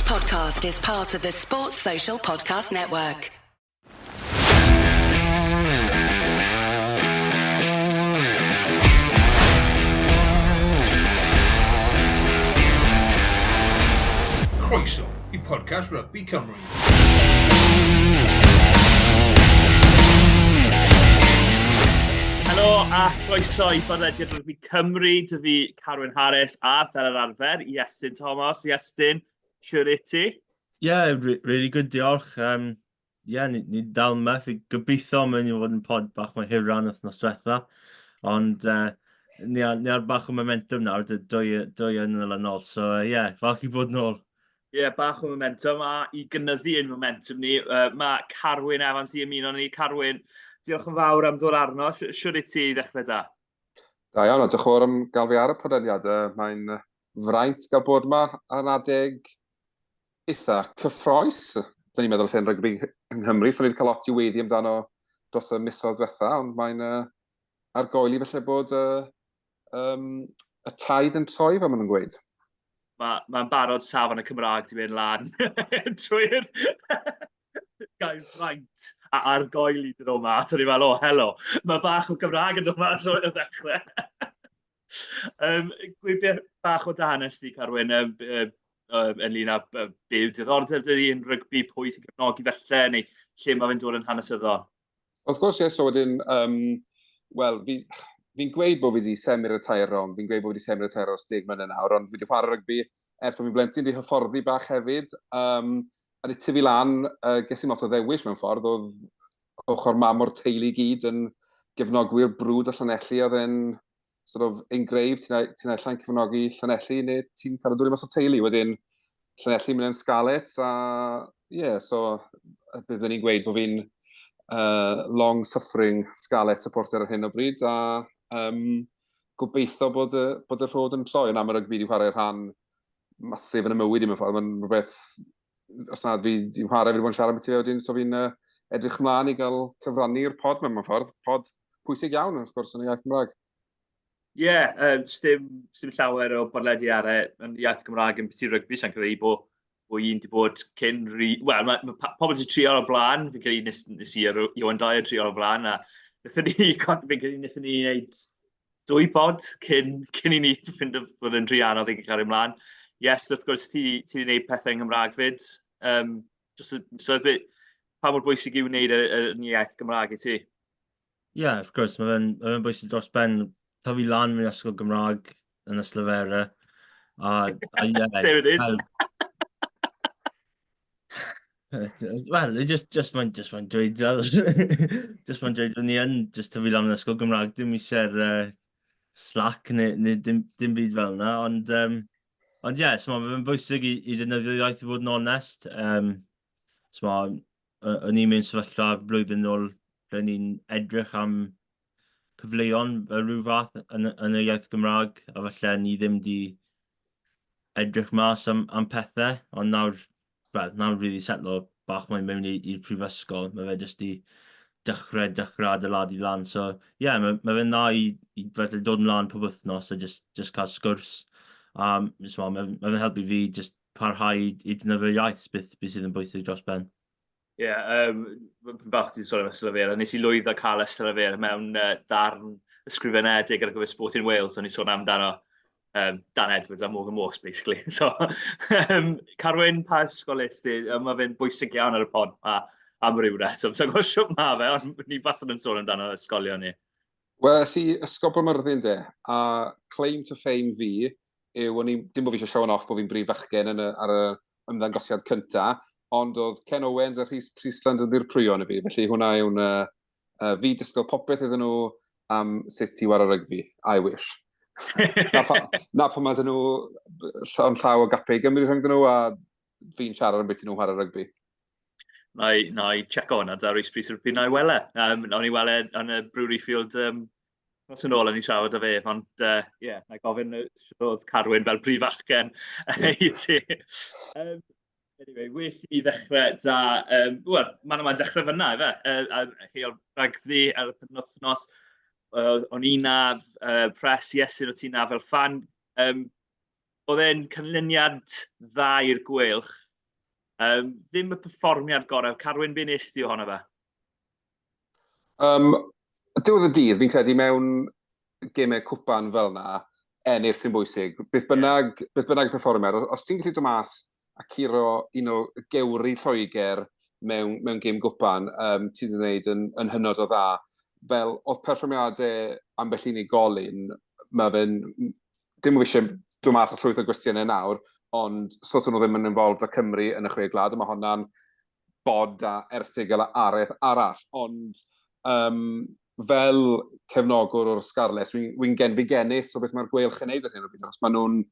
podcast is part of the Sports Social Podcast Network. Croeso i podcast Rugby Cymru. Helo a chroeso i bodlediad Rygbi Cymru. Dy fi Carwyn Harris a fel yr arfer, Iestyn Thomas. Iestyn, siwr i ti? Yeah, really good, diolch. Um, yeah, ni, ni dal yma. Fi gobeithio mae'n i fod yn pod bach mwy hiran wythnos diwetha. Ond uh, ni, ar, ni ar bach o momentum nawr, dwy, dwy yn olynol. So, uh, yeah, falch i bod nôl. Ie, yeah, bach o momentum, a i gynyddu ein momentum ni, uh, mae Carwyn Evans i ymuno ni. Carwyn, diolch yn fawr am ddod arno. Siwr i ti i ddechrau da? Da iawn, a diolch yn fawr am gael fi ar y podlediad. Mae'n fraint gael bod yma ar adeg eitha cyffroes. Dyn ni'n meddwl lle'n rygbi yng Nghymru, so ni wedi cael lot i weiddi amdano dros y misoedd diwetha, ond mae'n uh, argoeli felly bod uh, um, y taid yn troi, fel maen nhw'n gweud. Mae'n ma barod safon y Cymraeg di mynd lan trwy'r gair fraint a argoeli dyn nhw mas. O'n i'n meddwl, o, oh, helo, mae bach o Gymraeg yn dod mas o'r ddechrau. um, Gwybod bach o dy hanes di, Carwyn, um, um, um, ynglyn â be yw diddordeb dy yn rygbi, pwy sy'n cefnogi felly, neu lle mae fe'n dod yn hanesyddol? Wrth gwrs, ie, so wedyn, um, wel, fi'n fi gweud bod fi wedi semi-retire, ond fi'n gweud bod fi wedi semi-retire ers 10 mlynedd nawr, ond fi wedi chwarae rygbi ers bod fi'n blentyn, wedi hyfforddi bach hefyd. Um, a wedi tyfu lan, uh, ges i lot o ddewis mewn ffordd, oedd ochr mam o'r teulu gyd yn gefnogwyr brwd o Llanelli, oedd e'n sort of engraved, ti'n ti naill cefnogi Llanelli neu ti'n cael y dwlu mas o teulu. Wedyn, Llanelli mynd yn Scarlets a ie, yeah, so byddwn ni'n gweud bod fi'n uh, long-suffering Scarlet supporter ar hyn o bryd a um, gobeithio bod y, bod y rhod yn troi, ond am y rygbi wedi chwarae rhan masif yn y mywyd i mewn ffordd. Mae'n rhywbeth, os nad fi wedi chwarae, fi wedi bod yn siarad beth i fe wedyn, so fi'n uh, edrych mlaen i gael cyfrannu'r pod mewn ffordd. Pod pwysig iawn, wrth gwrs, yn y iaith Gymraeg. Ie, yeah, um, sdim, sdim llawer o bodledi ar e, yn iaith Gymraeg yn byti rygbi, sa'n credu bod bo un wedi bod cyn rhi... Wel, mae, ma pobl wedi trio o'r blaen, fi'n credu nes, nes i ar Iwan Dyer trio o'r blaen, a wnaethon ni, fi'n credu wnaethon ni wneud dwy pod cyn, cyn i ni ffindo bod yn rhy anodd i cario ymlaen. Yes, wrth gwrs, ti, ti wedi gwneud pethau yng Nghymraeg fyd. Um, just, so, bit, pa mor bwysig yw wneud yn iaith Gymraeg i ti? Ie, yeah, of course, mae fe'n ma fe bwysig dros ben. Tyfu lan mewn ysgol Gymraeg yn Yslafera. A, a yeah, There it is. Wel, just, just mae'n just mae'n dweud, fel, just mae'n dweud, ni yn just tyfu lan yn ysgol Gymraeg, dim eisiau'r uh, slack neu, neu dim, dim byd fel yna, ond, um, ond ie, yeah, so mae'n bwysig i, i ddefnyddio iaith i fod yn onest. Um, so o'n i'n mewn sefyllfa blwyddyn nôl lle ni'n edrych am cyfleon fel rhyw fath yn, yn y iaith Gymraeg, a falle ni ddim di edrych mas am, am pethau, ond nawr, wel, nawr fi wedi setlo bach mwy mewn i'r prifysgol, mae fe jyst i dechrau, dechrau adeiladu lan. So, ie, yeah, mae, mae fe'n dda i, i felly dod ymlaen pob wythnos a just, just cael sgwrs. A um, so, mae, mae fe'n helpu fi just parhau i, i defnyddio'r iaith, beth, beth sydd yn bwysig dros ben. Ie, yeah, um, fi'n falch ti'n sôn am Ystalyfera. Nes i lwyddo cael Ystalyfera mewn uh, darn ysgrifenedig ar gyfer Sport in Wales, o'n i sôn amdano um, Dan Edwards a Morgan Morse, basically. So, um, Carwyn, pa ysgol es ti? Mae fe'n bwysig iawn ar y pod a am ryw reswm. So, gwybod siwt mae fe, ond ni wastad yn sôn amdano ysgolion ni. Wel, es i Ysgol Bro Myrddin de, a claim to fame fi yw, o'n i, dim bod fi eisiau showing off bod fi'n brif fachgen yn y, ar y ymddangosiad cynta, ond oedd Ken Owens a Rhys Priestland yn ddirprwyon i fi, felly hwnna yw'n uh, uh, fi disgwyl popeth iddyn nhw am sut i wara rygbi, I wish. na, pa, na pan mae nhw llond llaw o gapau i Gymru rhyngddyn nhw a fi'n siarad am beth nhw'n chwarae rygbi. Na i, na i checo hwnna da Rhys Priest rygbi, na i wele. Um, nawn ni wele yn y Brewery Field um, nos yn ôl yn i siarad â fe, ond ie, uh, yeah, na i gofyn oedd Carwyn fel prif fachgen i ti. Um, anyway, well i ni ddechrau da, um, wel, mae'n ma dechrau fyna, efe, uh, heol ragddi ar y penwthnos, uh, o'n i na, uh, pres, Iestyn, o ti na fel fan. Um, oedd e'n canlyniad dda i'r Gweilch. Ddim y perfformiad gorau. Carwyn, be nes ti ohono fe? Diwedd y dydd, fi'n credu mewn gemau cwpan fel yna, ennill sy'n bwysig. Beth bynnag, beth bynnag y perfformiad, os ti'n gallu dod mas a curo un o gewri Lloegr mewn gêm gwpan, ti wedi gwneud yn hynod o dda. Fel, oedd perfformiadau ambell unigolyn, mae fe'n... Dim eisiau dod mas â llwyth o gwestiynau nawr, ond sort nhw ddim yn involved â Cymru yn y Chwe Gwlad, a mae hwnna'n bod a erthygl arall arall, ond fel cefnogwr o'r Scarlets, wi'n wi genfigennus o beth mae'r Gweilch yn neud ar hyn o bryd, achos maen nhw'n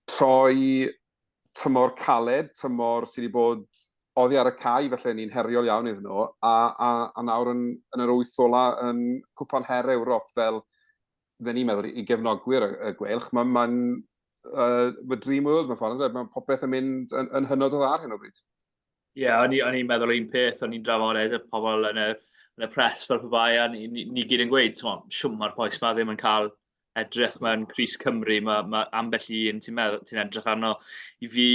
troi tymor caled, tymor sydd wedi bod oddi ar y cae, felly ni'n heriol iawn iddyn nhw, a nawr yn yr wyth ola yn Cwpan Her Ewrop, fel fydden ni'n meddwl i gefnogwyr y Gweilch, mae'n ma ma dream world mewn ffordd, mae popeth yn mynd yn hynod o dda ar hyn o bryd. Ie, yeah, o'n i'n meddwl un peth, o'n i'n drafod y pobl yn y press fel pe bai, a ni gyd yn gweud, siwm mae'r bois ma ddim yn cael edrych mewn crys Cymru, mae ambell un ti'n meddwl, ti'n edrych arno. I fi,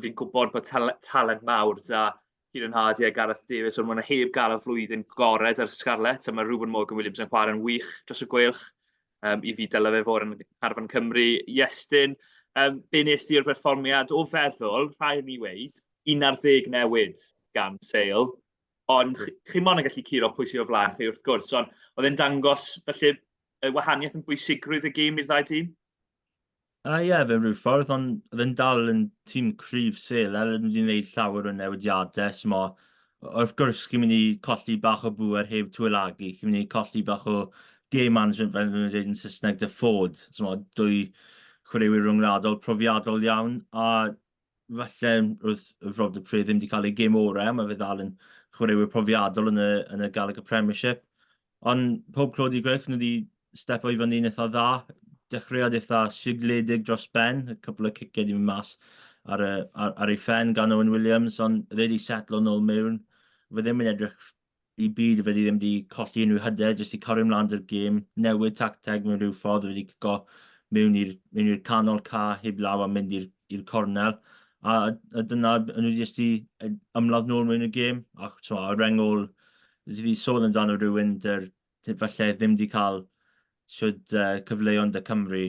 fi'n gwybod bod talent mawr da Kieran Hardy a Gareth Davies, ond maen nhw heb gael y flwyddyn gorau da'r Scarlets, a mae Reuben Morgan Williams yn chwarae'n wych dros y Gweilch. I fi dylai fe fod yn carfan Cymru. Iestyn, be nes ti o'r perfformiad o feddwl, rhaid ni weud, 11 newid gan Sale, ond chi mond yn gallu curo pwy sydd o flaen chi wrth gwrs, ond oedd e'n dangos felly y wahaniaeth yn bwysigrwydd y gêm i'r ddau dîm? Ie, yeah, fe rhyw ffordd, ond oedd e'n dal yn tîm cryf Sale, er yn wedi gwneud llawer o newidiadau, so mo, wrth gwrs chi'n mynd i colli bach o bŵer heb Tuilagi, chi'n mynd i colli bach o game management fel nhw'n dweud yn Saesneg, dy Ford, so mo, dwy chwaraewyr rhyngwladol profiadol iawn, a falle roedd Rob du Preez ddim wedi cael ei gêm orau, mae fe ddal yn chwaraewyr profiadol yn y Gallagher Premiership. Ond pob clod i Gweilch, nhw wedi stepo i fyny'n eitha dda. Dechreuad eitha sigledig dros ben, y cwpl o ciciau wedi mynd mas ar ei phen gan Owen Williams, ond fe wedi setlo nôl mewn. Fe ddim yn edrych i byd, fe ddim wedi colli unrhyw hyder, jyst i cario ymlaen 'da'r gêm, newid tacteg mewn rhyw ffordd, fe wedi cico mewn i'r canol ca heb law a mynd i'r cornel. A dyna, nhw jyst i ymladd nôl mewn y gêm. Ac t'mo, y reng ôl, wedi fi sôn amdano rhywun dyr, falle ddim wedi cael siwd cyfleon 'da Cymru.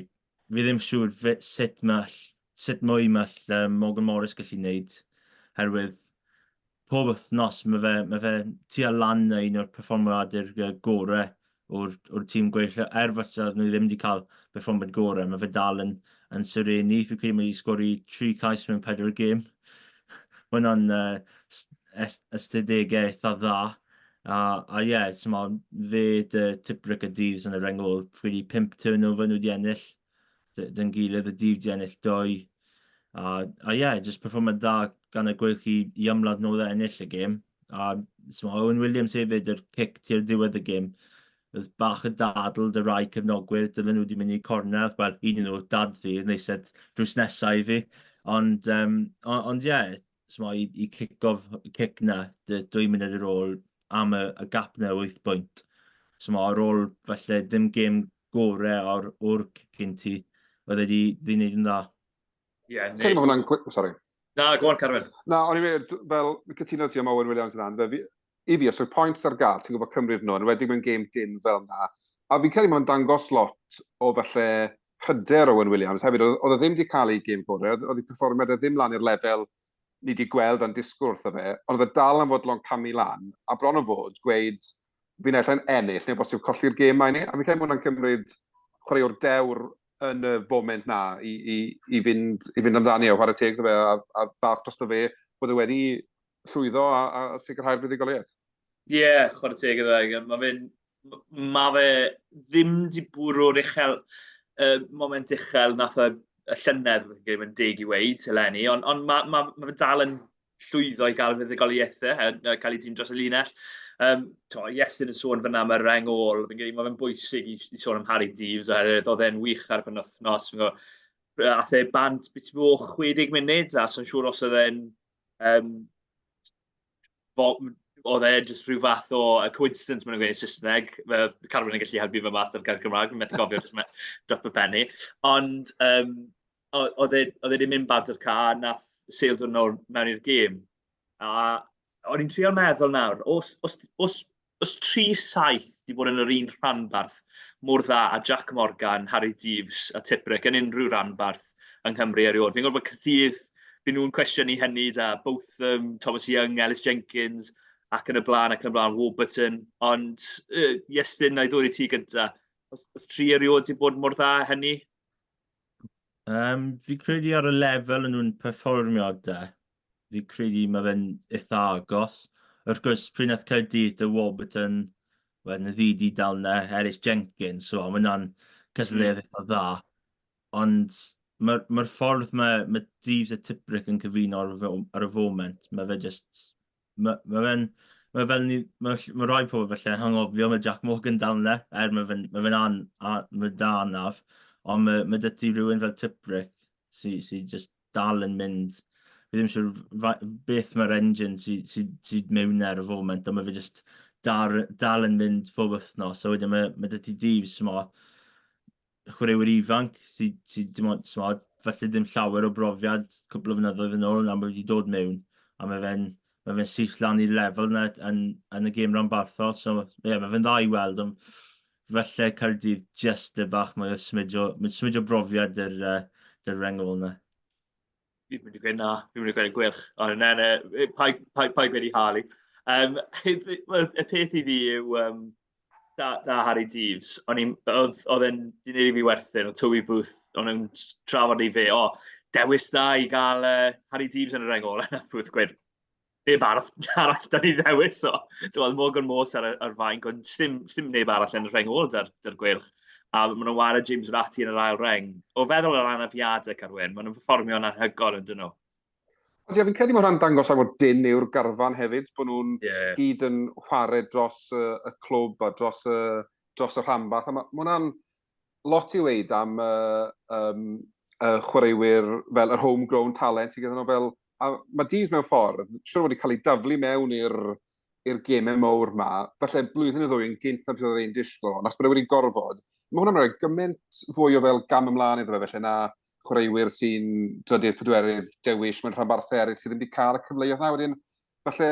Fi ddim siŵr sut mwy mae Morgan Morris gallu wneud, herwydd pob wythnos mae fe tua lan na un o'r perfformiadau'r gorau o'r tîm Gweilch. Er falle nhw ddim wedi cael perfformiad gorau, mae fe dal yn serenu. Fi'n credu mae wedi sgori 3 cais mewn 4 gêm. Mae hwnna'n ystadegau eitha dda. A ie, yeah, so fe dy Tipuric a Deaves yn y reng ôl, credu 5 turnover nhw wedi ennill dyn gilydd, y Deaves wedi ennill 2. A ie, yeah, just perfformiad dda gan y Gweilch i ymladd nôl a ennill y gêm. A so, Owen Williams hefyd, yr cic tua'r diwedd y gêm, oedd bach o dadl dy rai cefnogwyr, dylen nhw wedi mynd i cornel. Wel, un nhw, dad fi, yn eistedd drws nesaf i fi. Ond ie, yeah, so, i cic off, cic na, 2 munud ar ôl am y gap na 8 bwynt. So, ar ôl falle ddim gêm gorau o'r cic ti, oedd e wedi wneud yn dda. Ie, yeah, neu... Hwnna'n... Sorry. Na, go on, Carwyn. Na, o'n i'n meddwl, fel, cytuno ti am Owen Williams yna, fe, i fi, os yw'r points ar gael, ti'n gwybod cymryd nhw, yn wedi mewn gêm dyn fel yna. A fi'n credu mae'n dangos lot o falle hyder Owen Williams hefyd. Oedd e ddim wedi cael ei gêm gorau, oedd ei perfformiad e ddim lan i'r lefel ni wedi gweld a'n disgwyl wrtho fe, ond oedd e dal yn fodlon camu lan, a bron o fod gweud, fi'n naill ai'n ennill neu bosib colli'r gêm mae ni. A fi'n credu bod hwnna'n cymryd chwaraewr dewr yn y foment na i fynd amdani a chwarae teg iddo fe a falch drosto fe bod e wedi llwyddo a sicrhau'r fuddugoliaeth. Ie, yeah, chwarae teg iddo fe. Mae fe ddim di bwrw'r moment uchel nath e y llynedd, fi'n credu mae'n deg i weud, eleni, ond ma fe dal yn llwyddo i gael fuddugoliaethau, a cael ei dîm dros y linell. To, Iestyn yn sôn fyna am y reng ôl, fi'n credu mae fe'n bwysig i sôn am Harri Deaves, oherwydd oedd e'n wych ar y penwythnos. Fi'n gwybod, ath e bant beth o 60 munud, a so'n siŵr os oedd e'n oedd e jyst rhyw fath o coincidence maen nhw'n gweud yn Saesneg. Carwyn yn gallu helpu fe mas ar gair Cymraeg, fi'n methu gofio jyst drop y penny. Ond, um, Oedd e wedi mynd bant o'r ca, nath Sale dod nôl mewn i'r gêm. A o'n i'n trio meddwl nawr, os, os, os, os 3-7 di bod yn yr un rhanbarth mor dda a Jack Morgan, Harry Deaves a Tipuric yn unrhyw ranbarth yng Nghymru erioed. Fi'n gwybod bod Caerdydd, byd nhw'n cwestiynu hynny da Botham, Thomas Young, Ellis Jenkins ac yn y blaen, ac yn y blaen, Warburton. Ond, uh, Iestyn, na i ddod i ti gynta. Os, os tri erioed di bod mor dda hynny? Fi credu ar y lefel yn nhw'n perfformio de, fi credu mae fe'n eitha agos. Wrth gwrs, pryd nath Caerdydd dy Warburton, wedyn y ddi dal na, Ellis Jenkins, so mae hwnna'n cystadleuaeth eitha dda. Ond mae'r ma ffordd mae, mae Deaves a Tipuric yn cyfuno ar, ar y foment, mae fe just Mae ma fe'n... Mae fel ni... Mae ma rai pobl falle yn hanghofio mae Jack Morgan dal yna, er mae fe'n ma fe an, a, mae da anaf, ond mae, mae dy ti rhywun fel Tipuric sy'n sy just dal yn mynd... Fi ddim siŵr beth mae'r engine sy'n sy, sy mewn ar y foment, ond mae fe just dar, dal yn mynd pob wythnos. So wedyn mae, mae dy ti Deaves, mo, chwaraewyr ifanc sy, sy dim ond, t'mod, falle ddim llawer o brofiad cwpl o flynyddoedd yn ôl, nawr mae wedi dod mewn, a mae fe'n mae fe'n syth lan i'r lefel yna yn, yn y gêm ranbarthol, so ie, yeah, mae fe'n dda i weld, ond falle Caerdydd just y bach mwy o symud o, symud o brofiad yr, uh, yr reng ôl yna. Fi'n mynd i gweud na, fi'n mynd i gweud y gweilch. Ond na, na, paid, paid, paid gweud i Harley. Um, y peth i fi yw, um, da, da Harry Deaves, o'n i'n, oedd, oedd e'n di wneud i fi werthin, oedd Toby Booth, o'n nhw'n trafod i fe, o, dewis da i gael uh, Harry Deaves yn y reng ôl, a nath Booth gweud, neb arall, arall da ni ddewis o. Ti'n gweld, Morgan Morse ar, ar fainc, ond dim, dim neb arall yn y rheng ôl da'r, dar gweilch. A maen nhw'n wario James Ratti yn yr ail reng. O feddwl yr anafiadau, Carwyn, maen nhw'n perfformio'n anhygoel yn dyn nhw. Ond ie, fi'n credu mae hwnna'n dangos am mor dyn yw'r garfan hefyd, bod nhw'n yeah. gyd yn chwarae dros y, y clwb a dros y, dros y rhanbarth. A mae ma hwnna'n lot i'w weud am uh, um, y chwaraewyr fel yr homegrown talent sydd gyda nhw fel... A mae Dees mewn ffordd, siwr wedi cael ei daflu mewn i'r i'r gemau mawr ma, falle blwyddyn neu ddwy yn gynt na beth oedd e'n disgwyl, ond os bod e wedi gorfod, mae hwnna'n rhoi gymaint fwy o fel gam ymlaen iddo fe felly na chwaraewyr sy'n drydydd, pedwerydd dewis mewn rhanbarthau eraill sydd ddim wedi cael y cyfleoedd na wedyn. Falle,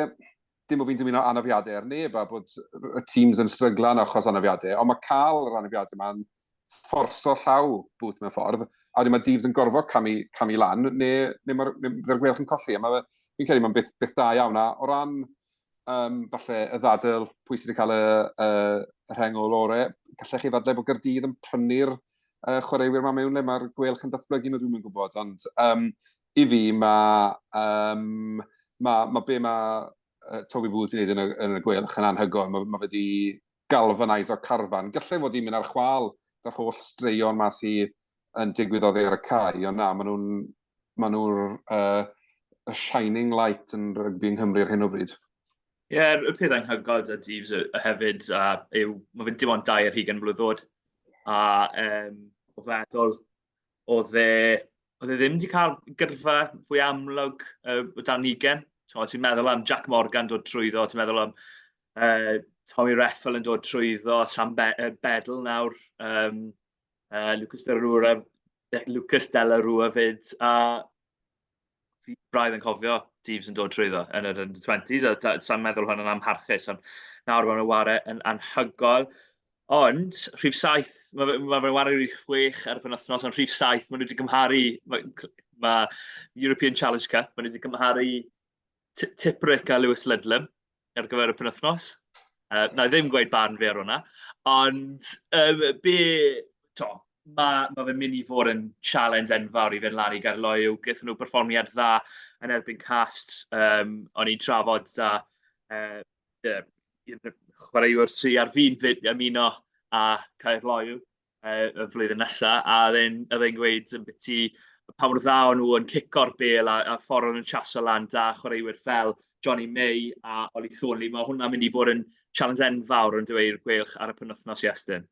dim bod fi'n dymuno anafiadau ar neb a bod y teams yn stryglan achos anafiadau, ond mae cael yr anafiadau yma'n fforso llaw Booth mewn ffordd, a wedyn mae Deaves yn gorfod camu, camu lan, neu, neu mae'r neu Gweilch yn colli. A mae, fi'n credu mae'n beth, beth da iawn. A o ran um, falle y ddadl pwy sydd wedi cael y, y, y rheng ôl orau, gallech chi ddadlau bod Gaerdydd yn prynu'r uh, chwaraewyr yma mewn le mae'r Gweilch yn datblygu nhw, dwi'n yn gwybod. Ond um, i fi, mae um, ma, ma be mae uh, Toby Booth wedi gwneud yn y, yn y Gweilch yn anhygoel. Mae, ma fe wedi galvanise o carfan. Gallai fod i'n mynd ar chwal da'r holl straeon ma sydd yn digwydd oddi ar y cae, ond na, maen nhw'n ma nhw'r uh, y shining light yn rygbi yng Nghymru ar hyn o bryd. Ie, yeah, y peth anghygoel da Jeeves hefyd uh, yw, mae fe'n dim ond 22 mlwydd oed. A um, o feddwl, oedd e, oedd e ddim wedi cael gyrfa fwy amlwg uh, o dan ugen. Ti'n meddwl am Jack Morgan dod trwyddo, ti'n meddwl am uh, Tommy Reffel yn dod trwyddo, Sam Be uh, Beddle nawr, um, uh, Lucas de la Rua, Lucas de la Rua fyd, a fi braidd yn cofio Deaves yn dod trwyddo yn yr under 20s, a sa'n meddwl hwnna'n amharchus, ond nawr maen nhw'n ware yn anhygoel. Ond, rhif 7, mae ma fe'n ware rhif 6 ar y penwythnos, ond rhif 7, maen nhw wedi gymharu, mae ma European Challenge Cup, maen nhw wedi gymharu Tipuric a Lewis Ludlam ar gyfer y penwythnos. Uh, na i ddim gweud barn fi ar hwnna, ond um, be, to, mae ma fe'n mynd i fod yn challenge enfawr i fynd lan i Gaerloyw. Gaethon nhw perfformiad dda yn erbyn Cast. Um, o'n i'n trafod da uh, uh, chwaraewr sy ar fin ymuno â Caerloyw uh, y flwyddyn nesaf, a oedd e'n gweud yn biti pa mor dda o'n nhw yn cico'r bel a, a ffordd o'n nhw'n chaso lan da chwaraewyr fel Johnny May a Ollie Thornley. Mae hwnna'n mynd i bod yn challenge enfawr yn dweud i'r Gweilch ar y penwythnos i Estyn.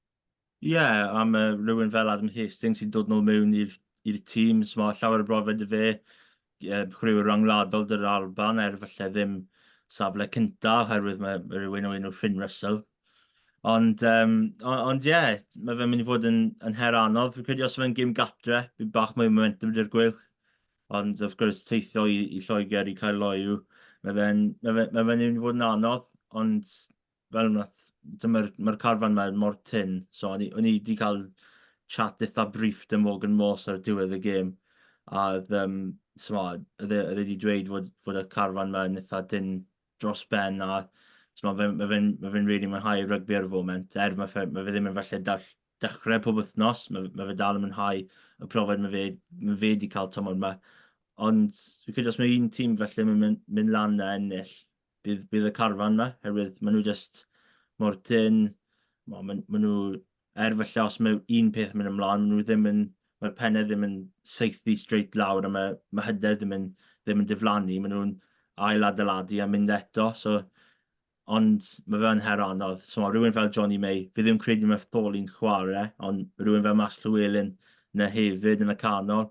Ie, yeah, am uh, rhywun fel Adam Hastings sy'n dod nôl mewn i'r tîm, so mae llawer o brofiad i fe, uh, chwaraewyr rhyngwladol dy'r Alban, er falle ddim safle cyntaf, oherwydd mae rhywun o enw Finn Russell. Ond, um, ond ie, yeah, mae fe'n mynd i fod yn, yn her anodd. Fi'n credu os fe'n gêm gatre, bydd bach mwy o momentum dy'r Gweilch. Ond wrth gwrs, teithio i, i Lloegr i cael loyw, mae fe'n mae fe, mae fe mynd i fod yn anodd. Ond fel wnaeth, mae'r mae carfan yma mor tyn, so o'n i, o'n i wedi cael chat eitha brief dy Morgan Morse ar diwedd y gêm, a oedd, um, so, oedd e, e wedi dweud fod, fod y carfan yma yn eitha dyn dros ben, a so, mae fe'n ma fe, ma fe really mwynhau rygbi ar y foment, er mae fe, mae fe ddim yn falle dall dechrau pob wythnos, mae, mae fe dal yn mwynhau y profiad mae fe, mae fe wedi cael tymor yma. Ond fi'n credu os mae un tîm felly yn mynd, mynd lan a ennill, bydd, bydd y carfan yma, herwydd maen nhw just mor tyn, maen, maen nhw, er falle os mae un peth yn mynd ymlaen, maen nhw ddim yn, mae'r pennau ddim yn saethu straight lawr a mae, mae hyder ddim yn, ddim yn diflannu, maen nhw'n ail adeiladu a mynd eto, so, ond mae fe yn her anodd. So mae rhywun fel Johnny May, fi ddim credu mae Thorley'n chwarae, ond rhywun fel Max Llewellyn na hefyd yn y canol,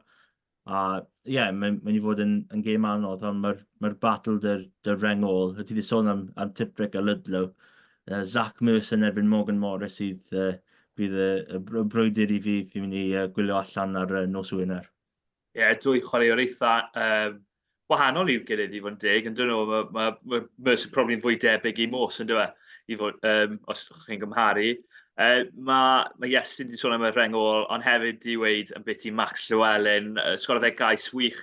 A ie, yeah, mae'n mynd i fod yn, yn gêm anodd, ond mae'r mae battle dy'r dy reng ôl. Ti wedi sôn am, am Tiprick a Ludlow. Zach Mercer yn erbyn Morgan Morris sydd uh, bydd y, y, y brwydr i fi, fi'n mynd i uh, gwylio allan ar uh, nos Wener. Ie, yeah, dwy chwaraewr eitha um, wahanol i'w gilydd i fod yn deg, yn dyn nhw? Mae ma, ma Mercer probably yn fwy debyg i Morse, yn dweud, i fod, um, os chi'n gymharu. Uh, mae ma Iestyn wedi sôn am y rheng ôl, ond hefyd di weid am beth i Max Llewellyn, uh, sgorodd e gais wych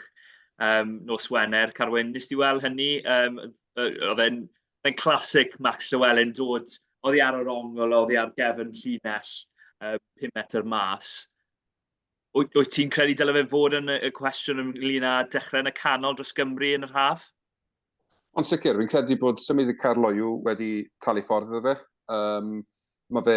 um, nos Wener. Carwyn, nes di weld hynny? Um, oedd e'n classic Max Llewellyn dod oddi ar yr ongl, oddi ar gefn llinell, uh, 5 metr mas. Wyt, wyt ti'n credu dyle fe fod yn y cwestiwn ynglyn â dechrau yn y canol dros Gymru yn yr haf? Ond sicr, fi'n credu bod symud i Caerloyw wedi talu ffordd iddo fe. Um, mae fe,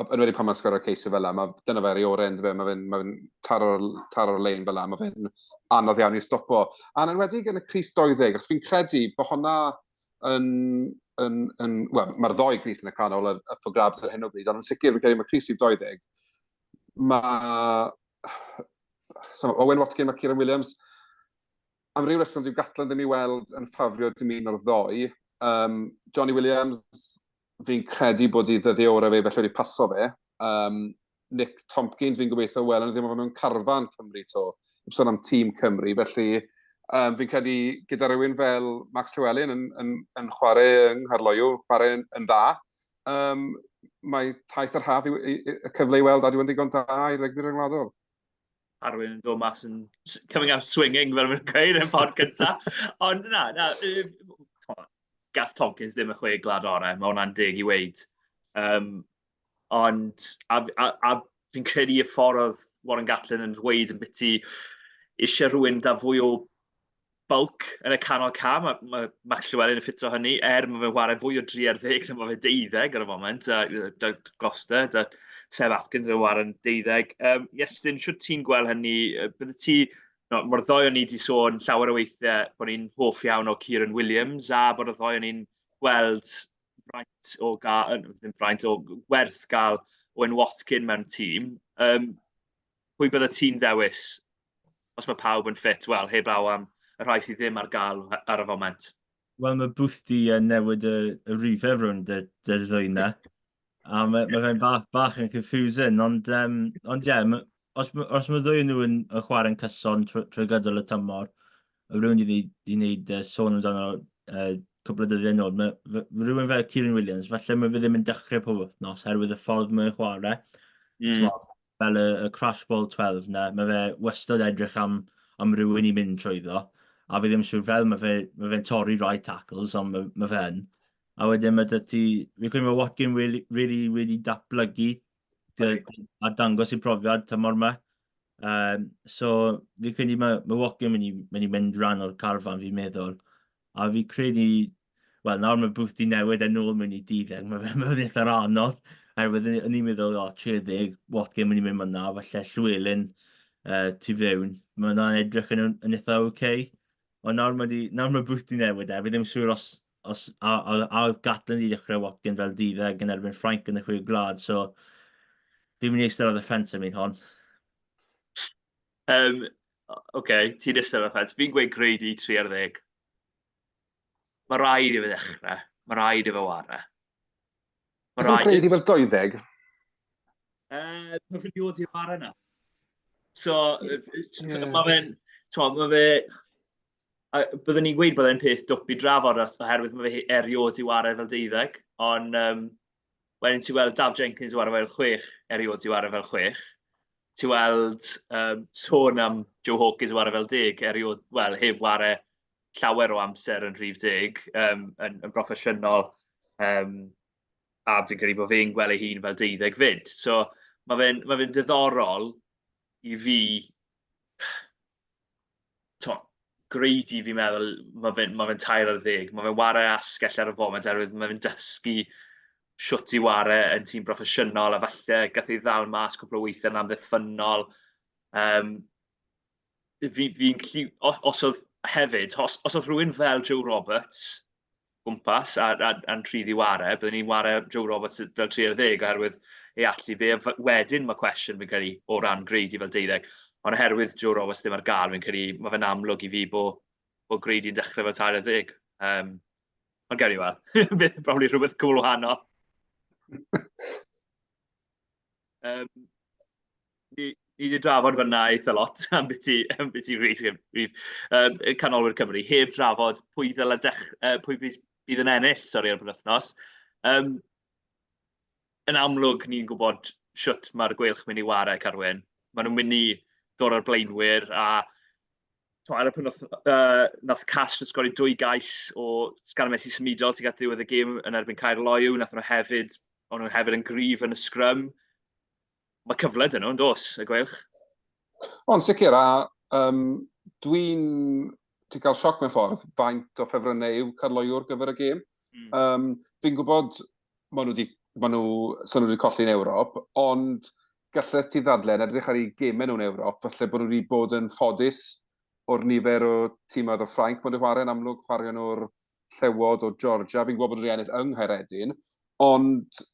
yn wedi pan mae'n sgorio ceisio fel la, mae, dyna fe ar ei orau, fe, mae fe'n ma fe taro'r taro lein fel la, mae fe'n anodd iawn i stopo. A'n enwedig yn y Cris 20, os fi'n credu bod hwnna yn, yn, yn wel, mae'r ddoi Cris yn y canol up for grabs ar hyn o bryd, ond yn sicr fi'n credu mae Cris 20, mae so, Owen Watkin a Kieran Williams, am ryw reswm dyw Gatland ddim i weld yn ffafrio dim un o'r ddoi. Um, Johnny Williams, fi'n credu bod i ddyddiau orau fe, felly wedi paso fe. Um, Nick Tompkins, fi'n gobeithio weld yn ddim o mewn carfan Cymru to. Heb sôn am tîm Cymru, felly um, fi'n credu gyda rhywun fel Max Llewellyn yn, yn, yn chwarae yng Nghaerloyw, chwarae yn, yn dda, um, mae taith yr haf i, i, y cyfle i weld a dwi'n ddigon da i rygbi rhyngwladol. Arwyn yn dod mas yn coming out swinging fel mae'n gweud yn ffordd cyntaf. Ond na, na, gath Tompkins ddim y chwe glad orau, mae hwnna'n deg i weid. Um, ond, a, a, a fi'n credu y ffordd oedd Warren Gatland yn dweud yn biti eisiau rhywun da fwy o bulk yn y canol ca. Mae, mae Max Llewellyn yn ffito hynny, er mae fe'n chwarae fwy o 3 ar 10 na mae fe 12 ar y foment, a da Gloucester, da Seb Atkins yn chwarae'n 12. Um, Iestyn, siwt ti'n gweld hynny? Bydde ti, no, mae'r ddoi o'n ni wedi sôn llawer o weithiau bod ni'n hoff iawn o Kieran Williams a bod y ddoi o'n ni'n gweld fraint o gael, ddim fraint, o werth gael Owen Watkin mewn tîm. Um, pwy bydde ti'n ddewis os mae pawb yn ffit? Wel, heblaw am y rhai sydd ddim ar gael ar y foment. Wel, mae Booth di uh, newid y, y rifau rhwng dy, dy ddwy na. A mae, mae fe'n bach, bach yn confusing, ond, um, ond ie, yeah, os, os mae ddwy nhw yn, yn chwarae'n cyson trwy, trwy gydol y tymor, y rhywun di wneud, di wneud uh, sôn amdano uh, cwpl o dyddiau nôl, mae rhywun fel Kieran Williams, falle mae fe ddim yn dechrau pob wythnos, herwydd y ffordd mae'n chwarae. Mm. So, fel y, y Crash Ball 12 na, mae fe wastad edrych am, am rhywun i mynd trwyddo, a fi ddim yn siŵr fel mae fe'n mae fe torri rai tackles, ond mae, mae fe yn. A wedyn mae dy ti, fi'n credu mae Watkin really, really wedi datblygu dy, a dangos ei profiad tymor yma. Um, so fi'n credu mae, mae Watkin mynd i, mynd i mynd rhan o'r carfan fi'n meddwl. A fi credu, wel nawr mae Booth di newid e nôl mewn i duddeg, mae fe'n ma fe eitha anodd. Oherwydd o'n i'n meddwl, o, 30, Watkin mynd i mynd fyna, falle Llewellyn uh, tu fewn. Mae hwnna'n edrych yn, yn eitha oce. Okay. Ond nawr mae, di, nawr mae Booth di newid e, fi ddim siŵr os, os a, a, a oedd Gatland i ddechrau Watkin fel duddeg yn erbyn Ffrainc yn y chwe gwlad, so fi'n mynd i eistedd ar y ffens am un hon. Um, Oce, okay, ti'n eistedd ar y ffens. Fi'n gweud Grady 3 ar 10. Mae rhaid i fe ddechrau. Mae rhaid i fe ware. Mae rhaid... Grady fel 20? Mae fe'n dod i'r bar yna. So, yeah. mae fe'n... Mae fe... Byddwn ni'n gweud bod e'n peth dwp i drafod oherwydd mae fe erioed i wario fel deuddeg, ond um, wedyn ti'n weld Daf Jenkins i wario fel chwech, erioed i wario fel chwech. Ti'n weld um, sôn am Joe Hawkins i wario fel deg, erioed, wel, heb wario llawer o amser yn rhif deg, um, yn, yn broffesiynol, um, a fi'n credu bod fe'n gweld ei hun fel deuddeg fyd. So mae fe'n ma fe diddorol i fi, to, Grady fi'n meddwl, mae fe'n ma fe 13, mae fe'n ware asgell ar y foment oherwydd mae fe'n dysgu shwt i ware yn tîm broffesiynol a falle gath ei ddal mas cwpl o weithiau yn amddiffynnol. Um, fi'n fi gallu, os oedd hefyd, os, os oedd rhywun fel Joe Roberts gwmpas a, a, a'n rhydd i ware, byddwn ni'n ware Joe Roberts fel 30 oherwydd ei allu fe. Wedyn mae cwestiwn fi'n credu o ran Grady fel deuddeg, ond oherwydd Joe Roberts ddim ar gael, fi'n credu mae fe'n amlwg i fi bod, bod Grady'n dechrau fel 30. Um, ond gawn ni weld. Bydd probably rhywbeth cwbl wahanol. Um, ni, ni wedi drafod fyna eitha lot am byti, am byti rhif, rhif um, canolwyr Cymru, heb drafod pwy ddyle dech, uh, pwy bydd, bydd yn ennill, sori, ar y penwythnos. Um, yn amlwg, ni'n gwybod shwt mae'r Gweilch mynd i wario, Carwyn. Maen nhw'n mynd i ddod o'r blaenwyr a to, ar y penwythnos, uh, nath Castres sgori dwy gais o sgarmes i symudol tuag at ddiwedd y gêm yn erbyn Caerloyw. Nath nhw hefyd, o'n nhw hefyd yn gryf yn y sgrym. Mae cyfle dyn nhw, yn dos, y Gweilch? Ond sicr, a um, dwi'n ti cael sioc mewn ffordd faint o ffefrynnau yw Caerloyw ar gyfer y gêm. Mm. Um, fi'n gwybod maen nhw wedi, maen nhw, so nhw wedi colli yn Ewrop, ond gallet ti ddadle yn edrych ar eu gemau nhw'n Ewrop, falle bod nhw wedi bod yn ffodus o'r nifer o tîmoedd o Ffrainc maen nhw wedi chwarae, yn amlwg chwarae nhw'r Llewod o Georgia, fi'n gwybod bod nhw wedi ennill yng Nghaeredin, ond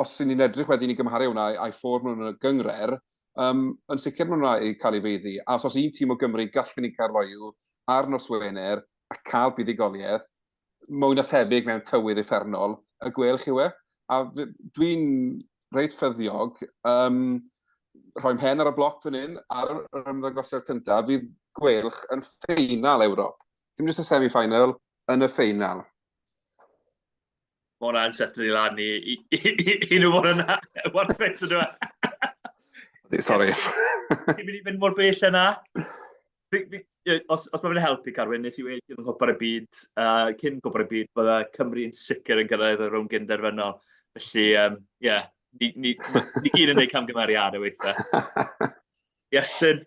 os y'n ni'n edrych wedyn i gymharu hwnna a'i ffordd nhw'n y gyngrer, um, yn sicr maen nhw'n cael ei feiddi. A os oes un tîm o Gymru gallen ni Caerloyw ar nos Wener a cael buddugoliaeth, mwy na thebyg mewn tywydd uffernol, y Gweilch yw e. A dwi'n reit ffyddiog, um, rhoi mhen ar y bloc fan hyn, ar yr ymddangosiad cyntaf, fydd Gweilch yn ffeinal Ewrop. Dim jyst y semi-final, yn y ffeinal. Mae hwnna'n setlo i lan i, i, i, i, i nhw fod yna. Warthus ydw e. Sorry. Ti'n mynd i fynd mor bell yna? Os, os mae fe'n helpu, Carwyn, nes i wedi yn Cwpan y Byd, uh, cyn Cwpan y Byd, bydde Cymru yn sicr yn gyrraedd y rownd gynderfynol. Felly, ie, um, yeah, ni, ni, ni gyd yn gwneud camgymeriadau weithiau. Iestyn?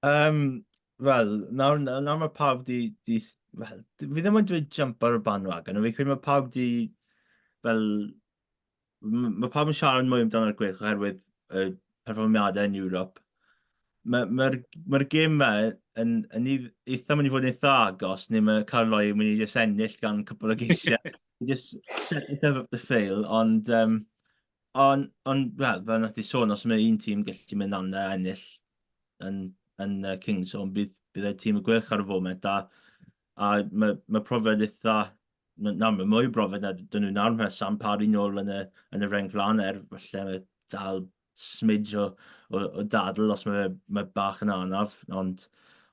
Um, Wel, nawr, nawr mae pawb di, di wel, fi ddim yn dweud jump ar y bandwagon, ond fi'n credu mae pawb di, fel, mae pawb yn siarad mwy amdano'r Gweilch oherwydd y perfformiadau yn Ewrop. Mae'r ma, ma, ma gêm yma yn, yn eitha mynd i fod yn eitha agos, neu mae Caerloyw yn mynd i just ennill gan cwpl o geisiau. just set yourself up to fail, ond, um, ond, on, well, fel nath i sôn, os mae un tîm gallu mynd am a ennill yn, yn uh, Kingsholm, bydd, bydd y tîm y Gweilch ar y foment, a, a mae, mae profiad eitha na, mae mwy o brofiad na dyn nhw nawr, mae Sam Parry nôl yn y, yn y reng flaen, er falle mae dal smidge o, o, o dadl os mae, mae bach yn anaf, ond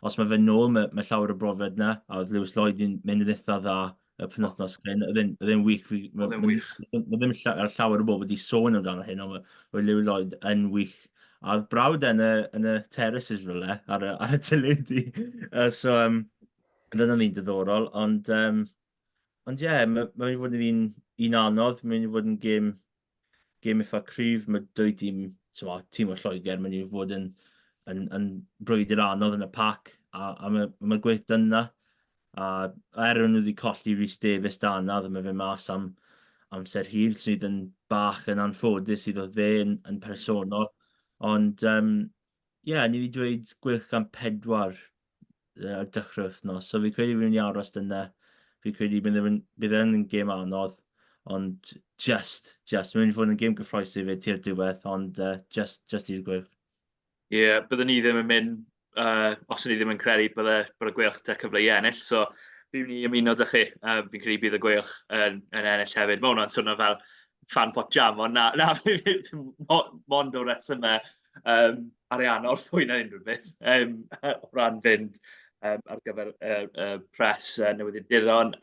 os mae fe nôl, mae, mae llawer o brofiad na, a oedd Lewis Lloyd yn mynd yn eitha dda y penwythnos cyn, oedd e'n wych. Oedd e'n wych. Mae ddim llawer o bobl wedi sôn amdano hyn, ond mae Lewis Lloyd yn wych. A oedd brawd e yn y, yn y terraces rhywle, ar y, ar y teledu. Uh, so, um, dyna ni'n diddorol, ond um, ond ie, yeah, mae'n mynd i fod yn un, un anodd, mae'n mynd i fod yn gêm, gêm eitha cryf, mae dwy dîm, twa, tîm o Lloegr, mae'n mynd i fod yn, yn, yn brwydr anodd yn y pac, a, a mae, mae gweith dyna. A er nhw wedi colli Rhys Davies da yna, mae fe mas am amser hir, sydd yn bach yn anffodus iddo fe yn, yn personol. Ond, um, ie, yeah, ni wedi dweud Gweilch gan pedwar ar dechrau wythnos. So fi credu fi'n mynd i aros dyna. Fi credu bydd yn, bydd yn gêm anodd, ond just, just, mae'n mynd i fod yn gêm gyffroes i fe tua'r diwedd, ond uh, just, just i'r Gweilch. Ie, yeah, byddwn ni ddim yn mynd, uh, os ni ddim yn credu bydde, bod y Gweilch 'da cyfle i ennill, so fi'n mynd i ymuno 'da chi. Uh, fi'n credu bydd y Gweilch yn, yn ennill hefyd. Mae hwnna'n swnio fel Fan pot jam, ond na, na, mond o resymau ariannol fwy na unrhyw beth o ran fynd ar gyfer y pres newyddiaduron.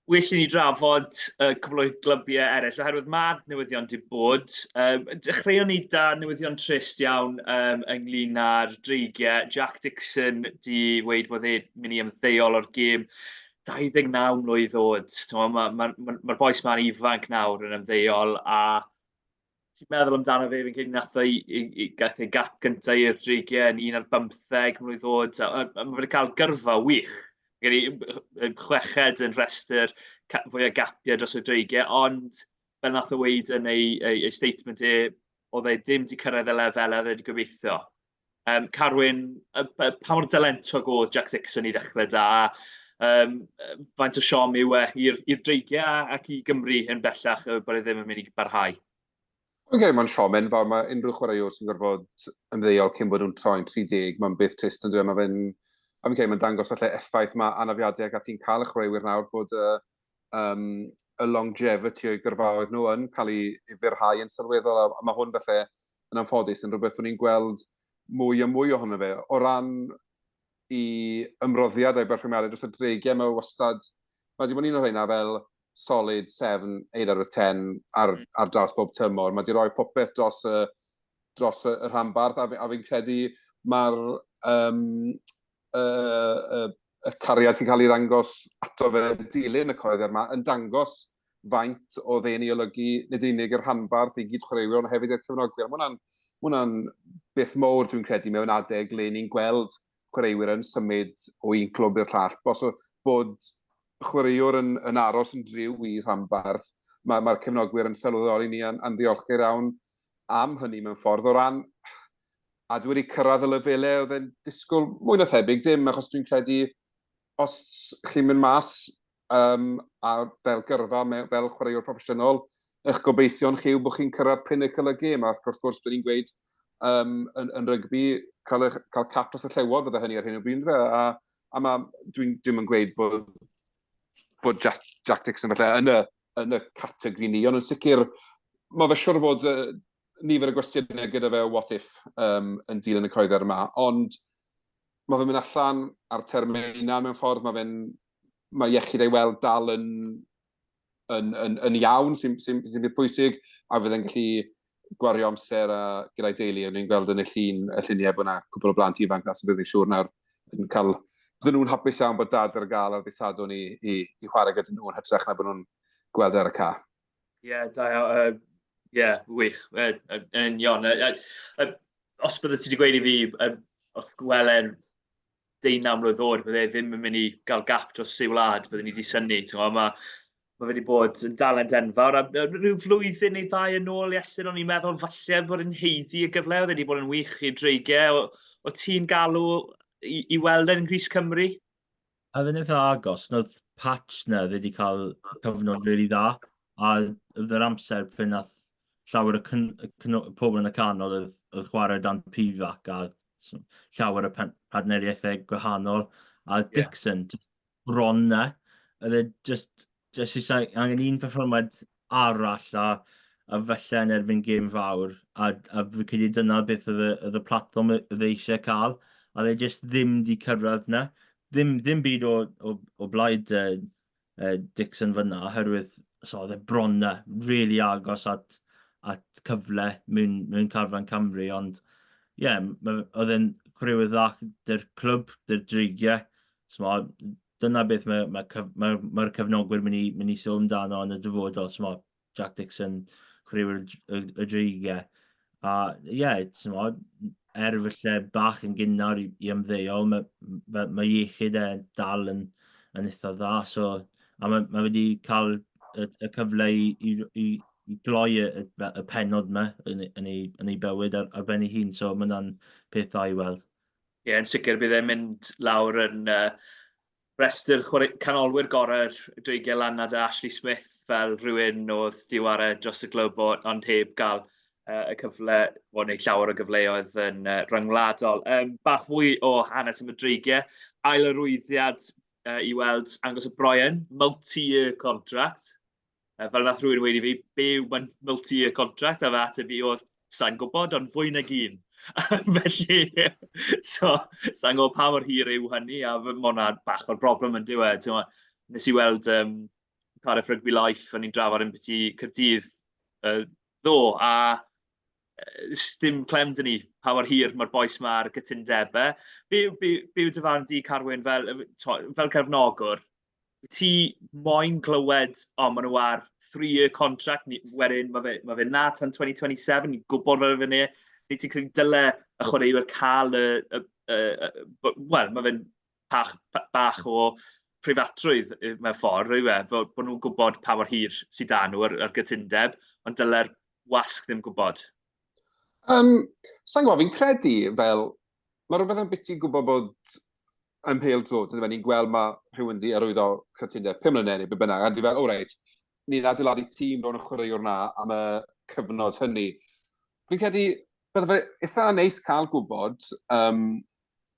Well i ni drafod cwpl o glybiau eraill, oherwydd mae newyddion 'di bod. Dechreuon ni 'da newyddion trist iawn ynglyn â'r Dreigiau. Jack Dixon 'di weud bod e'n mynd i ymddeol o'r gêm 29 mlwydd oed. Mae'r ma, ma, ma, ma bois ma'n ifanc nawr yn ymddeol a ti'n meddwl amdano fe, fi'n credu nath o i, gath ei gap gyntaf i'r Dreigiau yn 11 mlwydd oed, a, a, a mae wedi cael gyrfa wych. Fi'n credu chweched yn rhestr fwy o gapiau dros y Dreigiau, ond fel nath o weud yn ei, ei, ei statement e, oedd e ddim wedi cyrraedd y lefelau oedd e wedi gobeithio. Carwyn, pa mor dalentog oedd Jack Dixon i ddechrau da? Faint o siom yw e i'r Dreigiau ac i Gymru yn bellach bod e ddim yn mynd i barhau? Dwi'n credu mae'n siom enfawr. Mae unrhyw chwaraewr sy'n gorfod ymddeol cyn bod nhw'n troi'n 30, mae'n beth trist yn dweud. Mae fe'n... A fi'n credu mae'n dangos falle effaith mae anafiadau ac ati'n cael y chwaraewyr nawr bod y, um, y longevity o'i gyrfaoedd nhw yn cael ei, ei fyrhau yn sylweddol, a, a mae hwn falle yn anffodus yn rhywbeth o'n i'n gweld mwy a mwy ohono fe. O ran i ymroddiad a'i berfformiadau dros y dreigiau, mae wastad, mae wedi bod yn un o'r rheina fel solid 7, 8 out of 10 ar, ar draws bob tymor. Mae wedi rhoi popeth dros y, dros y, y rhanbarth, a, fi, a fi'n credu mae'r um, y, y, y cariad sy'n cael ei ddangos ato fe dilyn y coeddiad yma yn dangos faint o dde'n ei olygu nid unig i'r rhanbarth, i gyd chwaraewyr, ond hefyd i'r cefnogwyr. Mae hwnna'n ma hwnna beth mowr dwi'n credu mewn adeg le ni'n gweld chwaraewyr yn symud o un clwb i'r llall. Bos o, bod chwaraewr yn, yn aros yn driw i rhanbarth, mae'r mae cefnogwyr yn sylweddoli ni a'n, an ddiolchgar iawn am hynny mewn ffordd. O ran a dwi wedi cyrraedd y lefelau oedd e'n disgwyl mwy na thebyg ddim, achos dwi'n credu os chi'n mynd mas um, a fel gyrfa, fel chwaraewr proffesiynol, eich gobeithion chi yw bod chi'n cyrraedd pinnacle y gêm, a wrth gwrs, byddwn ni'n gweud um, yn, yn rygbi, cael, eich, cael cap dros y llewod fydde hynny ar hyn o bryd, fe, a, a ma, dwi'n ddim yn gweud bod, bod Jack, Jack Dixon falle yn y, yn y categori ni, ond yn sicr, mae fe siwr fod uh, nifer o gwestiynau gyda fe o what if um, yn dilyn y coedder yma, ond mae fe'n mynd allan ar termau yna mewn ffordd, mae fe'n mae iechyd ei weld dal yn, yn, yn, yn iawn, sy'n sy, sy beth pwysig, a fydd e'n gallu gwario amser a gyda'i deulu. O'n i'n gweld yn y llun, y lluniau bod yna cwpl o blant ifanc na sy'n bydd yn siŵr nawr yn cael... Bydden nhw'n hapus iawn bod dad ar gael ar ddydd Sadwrn i, i, i chwarae gyda nhw yn hytrach na bod nhw'n gweld e ar y ca. Ie, yeah, da iawn. Ie, yeah, wych. Yn union. Os bydde ti wedi gweud i fi, wrth gwelen 19 mlwydd oed, bydde e ddim yn mynd i gael gap dros ei wlad, bydden ni wedi synnu. Mae ma fe wedi bod yn dalent enfawr. A rhyw flwyddyn neu ddau yn ôl, Iestyn, o'n i'n meddwl falle bod yn haeddu y gyfle. Oedd e wedi bod yn wych i Dreigiau. O, o ti'n galw i, i weld e'n Ngris Cymru? A fe'n eitha agos, nodd patch na oedd wedi cael cyfnod really dda, a oedd yr amser pryd nath llawer o pobl yn y canol oedd, oedd chwarae dan Pivac a llawer o partneriaethau gwahanol, a yeah. Dixon, just bron na, oedd e just, just eisiau angen un perfformiad arall a, a falle yn erbyn gêm fawr, a, a fi credu dyna beth oedd y, oedd y platfform oedd e eisiau cael, a oedd e jyst ddim di cyrraedd na. Ddim, ddim byd o, o, o blaid uh, Dixon fyna, oherwydd so, oedd e bron na, really agos at, at cyfle mewn, mewn carfan Cymru, ond ie, yeah, oedd e'n chwaraewyr dda dy'r clwb, dy'r dreigiau, so, dyna beth mae'r mae, mae, mae, mae cefnogwyr mynd i, mynd i sôn amdano yn y dyfodol. So, mae Jack Dixon, chwaraewyr y, y, y Dreigiau. A ie, yeah, mo, er falle bach yn gynnar i, i ymddeol, mae, mae, mae iechyd e dal yn, yn eitha dda. So, a mae, mae wedi cael y, y cyfle i, i, i, i gloi y, y, y penod yma yn, yn, ei, yn ei bywyd ar, ar ben ei hun. So mae hwnna'n peth dda i weld. Ie, yn sicr bydd e'n mynd lawr yn uh, rhestr canolwyr gorau'r Dreigiau lan a Ashley Smith fel rhywun oedd di ware dros y glwb ond heb gael uh, y cyfle o wneud llawer o gyfleoedd yn uh, rhyngwladol. Um, bach fwy o hanes am y Dreigiau. Ail arwyddiad uh, i weld Angus O'Brien, multi-year contract. Fel nath rhywun weud i fi, be yw multi-year contract? A fy ateb fi oedd, sa'n gwybod, ond fwy nag un. Felly, so, sa'n gwybod pa mor hir yw hynny, a ma' hwnna bach o'r broblem yn dyw e. Timod, wnes i weld um, Cardiff Rugby Life, o'n i'n drafod ambiti Caerdydd ddoe, a sdim clem 'da ni pa mor hir mae'r bois 'ma ar gytundebau. Be be be yw dy farn di, Carwyn, fel, timod, fel cefnogwr? Ti moyn clywed, o, maen nhw ar three-year contract, ni, wedyn mae fe, ma fe 'na tan 2027, ni'n gwybod fel fe 'na. Neu ti'n credu dyle y chwaraewyr cael y... y, y, y wel, mae fe'n bach, bach o preifatrwydd mewn ffordd, yw e? Fel bod nhw'n gwybod pa mor hir sydd 'da nhw ar, ar gytundeb, ond dyle'r wasg ddim gwybod. Sa'n gwybod, fi'n credu fel, mae rhywbeth yn biti gwybod bod yn pêl drod, ynddo fe, ni'n gweld mae rhywun di arwyddo cytundeb 5 mlynedd neu be bynnag, a di fel, o reit, ni'n adeiladu tîm rownd y chwaraewr na am y cyfnod hynny. Fi'n credu, bydde fe eitha neis cael gwybod um,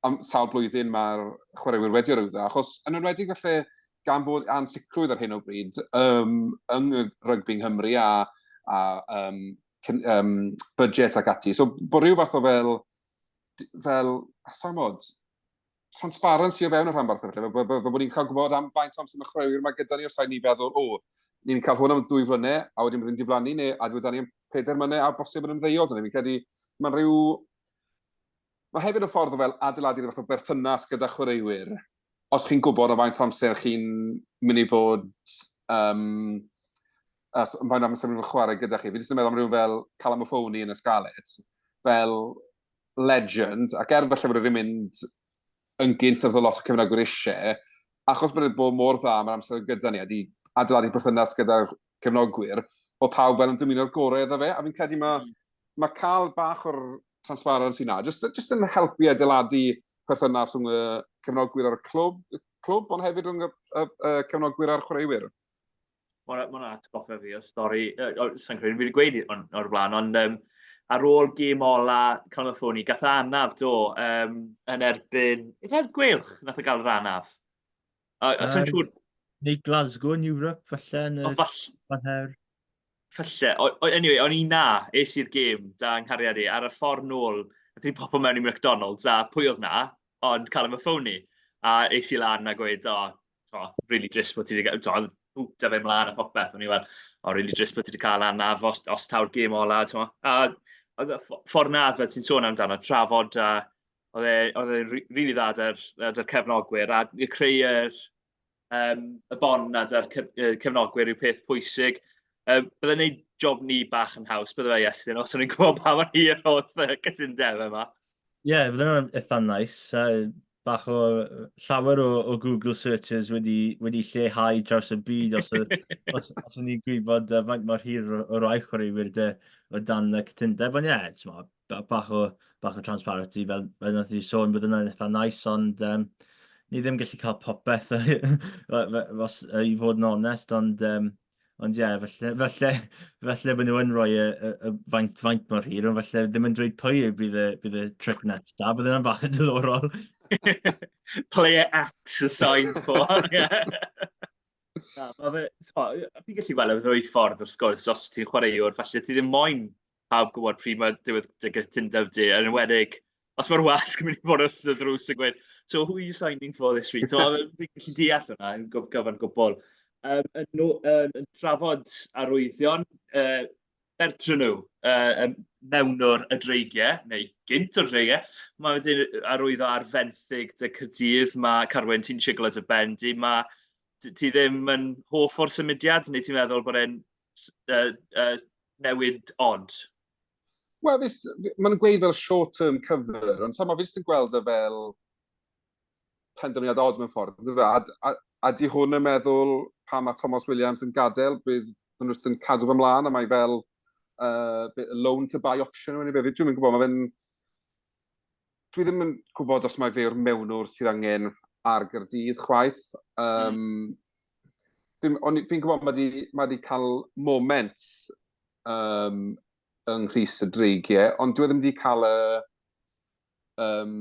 am sawl blwyddyn mae'r chwaraewyr wedi arwyddo, achos yn enwedig falle gan fod ansicrwydd ar hyn o bryd um, yng rygbi yng Nghymru a, a um, um, budget ac ati. So bod rhyw fath o fel, fel, sa'n mod, transparency o fewn y rhanbarth felly, fel, fel, fel bod ni'n cael gwybod am faint o amser mae chwaraewyr yma gyda ni, os rhaid ni feddwl, o, ni'n cael hwn am ddwy flynedd, a wedyn bydd yn diflannu, neu a dwi ni am pedair mlynedd, a bosib yn ymddeol, dyna fi'n credu, mae'n rhyw... Mae hefyd yn ffordd o fel adeiladu rhyw fath o berthynas gyda chwaraewyr. Os chi'n gwybod o faint o amser chi'n mynd i fod... Um, as, faint o amser mynd i fod chwarae gyda chi. Fi jyst yn meddwl am rhywun fel Callum O'Phoney yn y Scarlets, fel legend, ac er falle bod e wedi mynd yn gynt oedd lot o cefnogwyr eisiau, achos bod e bod mor dda mae'r amser gyda ni, a di adeiladu perthynas gyda'r cefnogwyr, oedd pawb fel yn dymuno'r gorau iddo fe, a fi'n credu mae, mm. mae cael bach o'r transparency na, just, just yn helpu adeiladu perthynas rhwng y cefnogwyr ar y clwb, clwb ond hefyd rhwng y, y, y cefnogwyr a'r chwaraewyr. Mae hwnna'n atgoffa fi o stori, uh, sa'n credu fi wedi gweud o'n, o'r blaen, ond um, ar ôl gêm ola Callum O'Thorney, gath anaf do, um, yn erbyn, yn erbyn Gweilch, nath o gael yr anaf. A, a sa'n siŵr... Neu Glasgow yn Europe, falle, yn y fall... her. Falle. O, o, anyway, o'n i na, es i'r gêm da yng nghariad i, ar y ffordd nôl, nath ni popo mewn i McDonald's, a pwy oedd na? Ond Callum O'Phoney. A es i lan a gweud, o, oh, really drist bod ti wedi cael, oedd bwt a fe mlaen a popeth, o'n i fel, oh, really drist bod ti wedi cael anaf os, os taw'r gêm ola, ti'n A oedd y ffordd na, fel ti'n sôn amdano, trafod a oedd e, oedd e rili dda da'r, da'r cefnogwyr a creu yr, um, y bon na da'r cefnogwyr yw peth pwysig. Um, Byddai'n gwneud job ni bach yn haws, bydde fe Iestyn, os o'n i'n gwybod pa mor hir oedd y cytundeb yma. Ie, yeah, bydde hwnna'n eitha nice. Uh, bach o llawer o, o Google searches wedi, wedi lleihau draws y byd os, os, os o'n i'n gwybod uh, faint mor hir o, o rai chwaraewyr dy, o dan y cytundeb. Ond ie, yeah, bach o, bach o transparency fel, fel nath i sôn, bydd hwnna'n eitha nice, ond um, ni ddim gallu cael popeth os, i fod yn onest, ond um, Ond ie, falle, falle, falle bod nhw yn rhoi y, y, y faint, faint mor hir, ond falle ddim yn dweud pwy yw bydd y, bydd y trick nesaf, bydd yna'n bach yn diddorol. Player X y sign for. Na, ma' fe, so, fi'n gallu gweld y ddwy ffordd wrth gwrs, os ti'n chwaraewr, falle ti ddim moyn pawb gwybod pryd mae diwedd dy gytundeb di, yn enwedig os mae'r wasg yn mynd i fod wrth y ddrws yn gweud, so who are you signing for this week? So, fi'n gallu deall hwnna yn gyfan gwbl. Um, yn, yn, yn trafod arwyddion, uh, Bertrand nhw, uh, mewnwr y dreigiau, neu gynt o'r dreigiau, mae wedi arwyddo ar fenthyg dy Caerdydd, mae Carwyn, ti'n siglo dy ben di, mae ti ddim yn hoff o'r symudiad, neu ti'n meddwl bod e'n uh, uh, newid odd? Wel, maen nhw'n gweud fel short-term cover, ond sama, fi jyst yn gweld e fel penderfyniad odd mewn ffordd. Fe? A, a, a di hwn yn meddwl pan mae Thomas Williams yn gadael, bydd nhw jyst yn cadw fe mlaen, a mae fel loan to buy option, neu beth. Dwi'n gwybod, mae fe'n... Dwi ddim yn gwybod os mae fe yw'r mewnwr sydd angen ar Gyrdydd chwaith. Um, mm. Fi'n fi gwybod mae di, mae di cael moment um, yng Nghrys y Dreigiau, ond dwi e ddim wedi cael y um,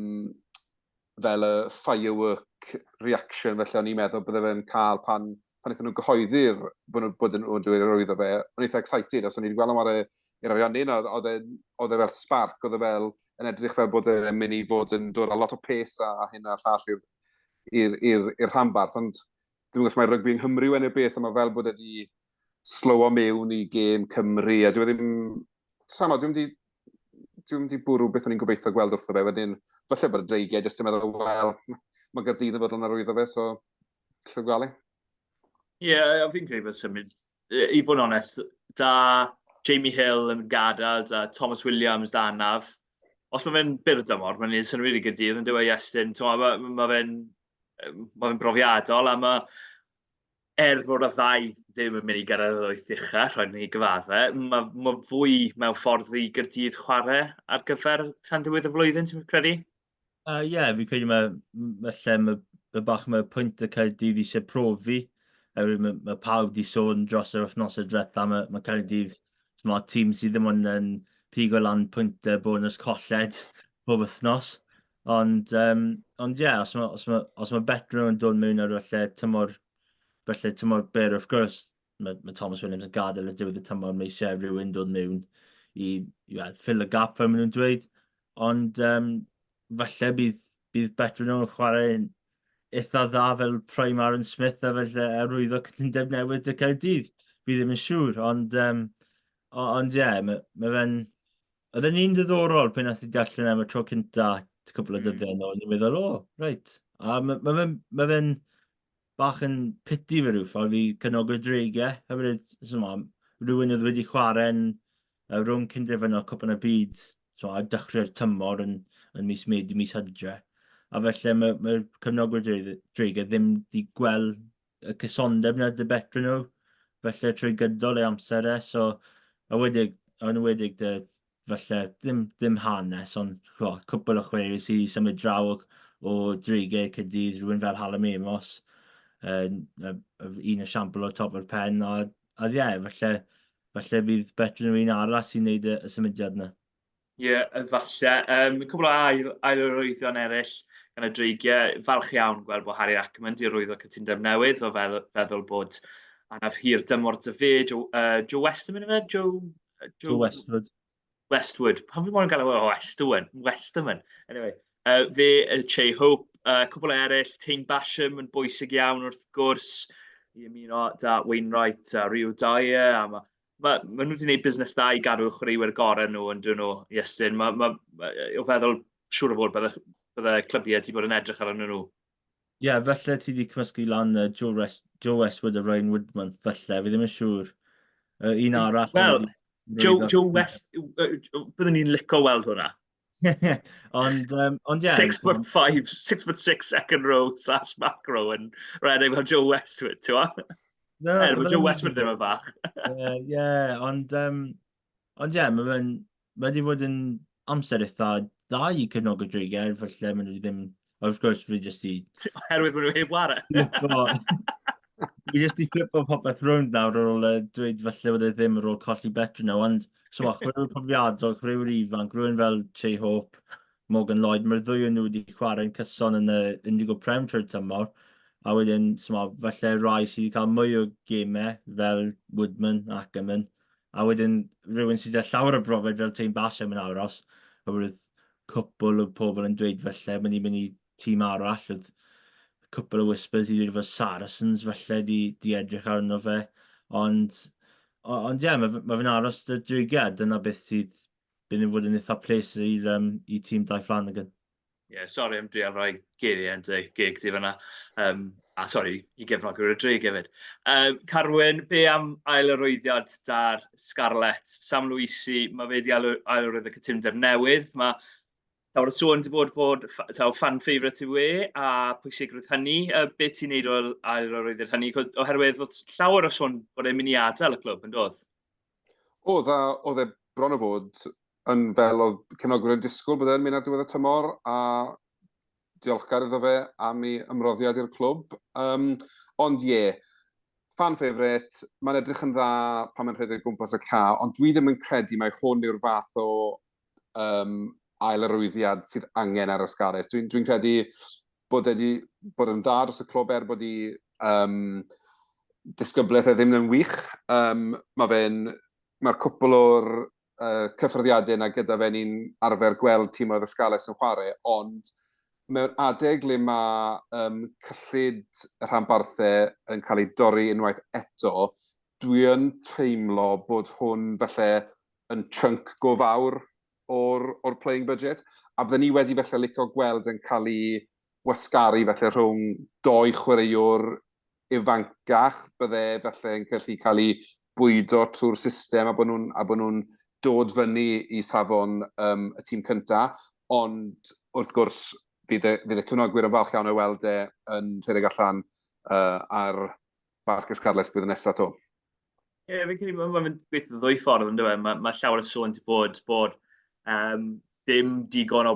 fel y firework reaction felly o'n i'n meddwl bydde fe'n cael pan pan wnaethon nhw gyhoeddi'r bod nhw, bod nhw'n dweud yr arwyddo fe, o'n eitha excited, os o'n i wedi gweld nhw'n i'r Ariannin, oedd e, oedd e fel spark, oedd e fel yn edrych fel bod e'n mynd i fod yn dod â lot o pace a hyn a'r llall i'r rhanbarth, ond dwi'n gwybod os mae rygbi yng Nghymru yn y beth, ond mae fel bod e wedi slowo mewn i gêm Cymru, a dwi e ddim... Sama, dwi'n wedi dwi'n wedi bwrw beth o'n i'n gobeithio gweld wrtho fe, wedyn falle bod y dreigiau jyst yn meddwl, wel, mae Gaerdydd yn fodlon arwyddo fe, so lle gweld Ie, yeah, fi'n credu bod symud, i fod yn onest, da Jamie Hill yn gadael, da Thomas Williams da anaf. Os mae fe'n byr dymor, mae'n neud synnwyr i Gaerdydd yn dweud Iestyn, mae ma fe'n ma fe brofiadol a mae er bod y ddau ddim yn mynd i gyrraedd yr wyth ucha, rhaid ni gyfadde, mae, ma fwy mewn ffordd i Gaerdydd chwarae ar gyfer tan diwedd y flwyddyn, ti'n credu? Ie, uh, yeah, fi'n credu mae, falle mae, mae bach mae pwynt y Caerdydd eisiau profi. Oherwydd mae, mae pawb di sôn dros yr wythnosau diwetha, mae, mae Caerdydd, mae tîm sydd ddim ond yn pigo lan pwyntau bonus colled pob wythnos. Ond, um, ond ie, yeah, os mae, os mae, os mae Betro yn dod mewn ar falle tymor, falle tymor byr, wrth gwrs, mae, mae Thomas Williams yn gadael y diwedd y tymor, mae eisiau rhywun dod mewn i, i well, fill y gap fel maen nhw'n dweud. Ond um, falle bydd, bydd Betro yn chwarae eitha dda fel Prime Aaron Smith a felly arwyddo cytundeb newydd y Caerdydd. Fi ddim yn siŵr, ond, um, ond ie, yeah, mae, mae fe'n... Oedd e'n un diddorol pan nath i darllen am y tro cynta cwpl o dyddiau yn ôl, ni'n meddwl, o, reit. A mae ma fe'n ma fe bach yn pity fe rhyw ffordd i cefnogwyr Dreigiau. Hefyd, so, rhywun oedd wedi chwarae'n uh, rhwng cynderfynol Cwpan y Byd so, a dechrau'r tymor yn, yn mis Medi, mis Hydre. A felly mae'r mae cefnogwyr Dreigiau ddim wedi gweld y cysondeb 'na 'da Betran nhw, felly trwy gydol ei amser e, so a wedig, yn enwedig 'da falle ddim, ddim hanes, ond ch'mo', cwpl o chwaraewyr sydd wedi symud draw o, o Dreigiau Caerdydd, rhywun fel Hallam Amos, yn un esiampl o top o'r pen, a, a ie, falle, falle bydd Betran nhw un arall sy'n neud y, y symudiad yna. Ie, efallai. Um, cwbl o ail, ail arwyddion eraill gan y Dreigiau. Falch iawn gweld bod Harry Ackerman di arwyddo cytundeb newydd o fel, feddwl bod anaf hir dymor dy fe. Joe, Joe Westerman yna? Joe, Joe, Joe Westwood. Westwood. Pam fi moyn gael o Westerman? Westerman. Anyway, fe, Che Hope, cwbl o eraill, Tane Basham yn bwysig iawn wrth gwrs, i ymuno da Wainwright a Rio Dyer, a mae ma, ma nhw wedi gwneud busnes da i gadw chwaraewyr gorau nhw yn dyn nhw, Iestyn. Mae, ma, ma, o feddwl, siŵr o fod, bydde, bydde clybiau wedi bod yn edrych ar nhw. Ie, yeah, felly ti wedi cymysgu lan uh, Joe, Rest, Joe Westwood a Ryan Woodman, felly, fi ddim yn siŵr. Uh, un arall. Wel, Joe, Joe West, byddwn ni'n licio weld hwnna. Ond, um, ond ie. 6 foot 5, 6 foot 6 second row slash back row yn rhedeg fel Joe Westwood, ti'n gwybod? No, er, mae Joe Westwood ddim yn fach. Ie, yeah, ond, um, ond ie, yeah, mae fe'n, mae wedi bod yn amser eitha dda i cefnogwyr Dreigiau, falle maen nhw wedi ddim, wrth gwrs, fi jyst i... Oherwydd maen nhw heb ware. Fi jyst i flipo popeth rownd nawr ar ôl dweud falle bod e ddim ar ôl colli betr nhw, ond so, chwaraewyr profiadol, chwaraewyr ifanc, rhywun fel Che Hope, Morgan Lloyd, mae'r ddwy o'n nhw wedi chwarae'n cyson yn y Indigo Prem trwy'r tymor, a wedyn, so, falle rai sydd wedi cael mwy o gemau fel Woodman, Ackerman, a wedyn rhywun sydd â llawer o brofiad fel Tane Basham yn aros, oherwydd cwpl o pobl yn dweud falle mynd i mynd i tîm arall, oedd cwpl o whispers i ddweud fod Saracens falle di, di edrych arno fe, ond ond ie, yeah, mae, mae fe'n aros dy drigiad, dyna beth sydd bydd yn fod yn eitha ples i'r um, i tîm Dai Flanagan. Ie, yeah, sori am drio rhoi geiriau yn dy geg di fyna. Um, a sori i gefnogwyr y drig hefyd. Um, Carwyn, be am ail arwyddiad da'r Scarlets? Sam Louisi, mae fe wedi ail arwyddo cytundeb newydd. Mae llawer o sôn wedi bod bod taw, fan favourite yw e a pwysigrwydd hynny. Uh, be ti'n neud o'r ail arwyddiad hynny? Oherwydd oedd llawer o sôn bod e'n mynd i adael y clwb yn dod. Oedd, a oedd e bron o fod yn fel oedd cefnogwyr yn disgwyl bod e'n mynd ar diwedd y tymor, a diolchgar iddo fe am ei ymroddiad i'r clwb. Um, ond ie, yeah, fan favourite, mae'n edrych yn dda pan mae'n rhedeg gwmpas y ca, ond dwi ddim yn credu mai hwn yw'r fath o um, ail arwyddiad sydd angen ar y Scarlets. Dwi'n dwi credu bod wedi bod yn dda dros y clwb er bod i um, disgyblaeth e ddim yn wych. Um, mae fe'n, mae'r cwpl o'r uh, cyffyrddiadau yna gyda fe ni'n arfer gweld tîmoedd y Scarlets yn chwarae, ond mewn adeg le mae um, cyllid y rhanbarthau yn cael ei dorri unwaith eto, dwi yn teimlo bod hwn falle yn chunk go fawr o'r, or playing budget, a bydden ni wedi falle licio gweld yn cael ei wasgaru falle rhwng doi chwaraewr ifancach, bydde falle yn gallu cael ei bwydo trwy'r system a bod nhw'n a bod nhw'n dod fyny i safon um, y tîm cyntaf, ond wrth gwrs fydd y, fydd y cefnogwyr yn falch iawn o weld e yn rhedeg allan uh, ar Barc y Scarlets blwyddyn nesaf to. Ie, yeah, fi'n credu mae'n mynd gweithio ddwy ffordd yn dweud. Mae, mae llawer o sôn wedi bod bod um, dim digon o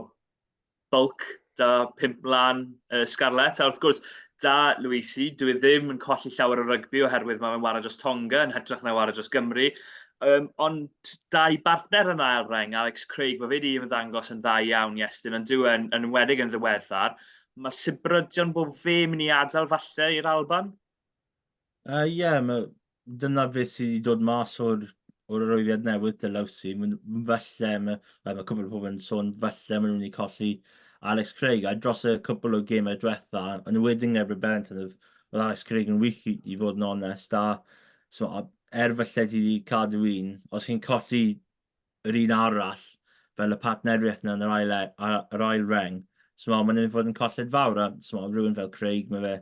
bulk da pimp mlan uh, Scarlets. A wrth gwrs, da Luisi, dwi e ddim yn colli llawer o rygbi oherwydd mae fe'n wario dros Tonga yn hytrach na wario dros Gymru. Um, ond dau bartner yn ail reng, Alex Craig, mae fe wedi ymddangos yn dda iawn, Iestyn, yn dyw e, yn, yn enwedig yn ddiweddar. Mae sibrydion bod fe mynd i adael falle i'r Alban? Yy ie, ma'... dyna beth sydd wedi dod mas o'r o'r arwyddiad newydd 'da Lousi. Maen nhw falle, ma' wel, ma' cwpl o pobl yn sôn falle maen nhw'n mynd i colli Alex Craig. A dros y cwpl o gemau diwetha, yn enwedig yn erbyn Benetton, oedd oedd Alex Craig yn wych i i fod yn onest. A so, a er falle ti wedi cadw un, os chi'n colli yr un arall, fel y partneriaeth 'na yn yr ail e- a- yr ail reng, so mae'n mynd i fod yn colled fawr. A so rhywun fel Craig, mae fe,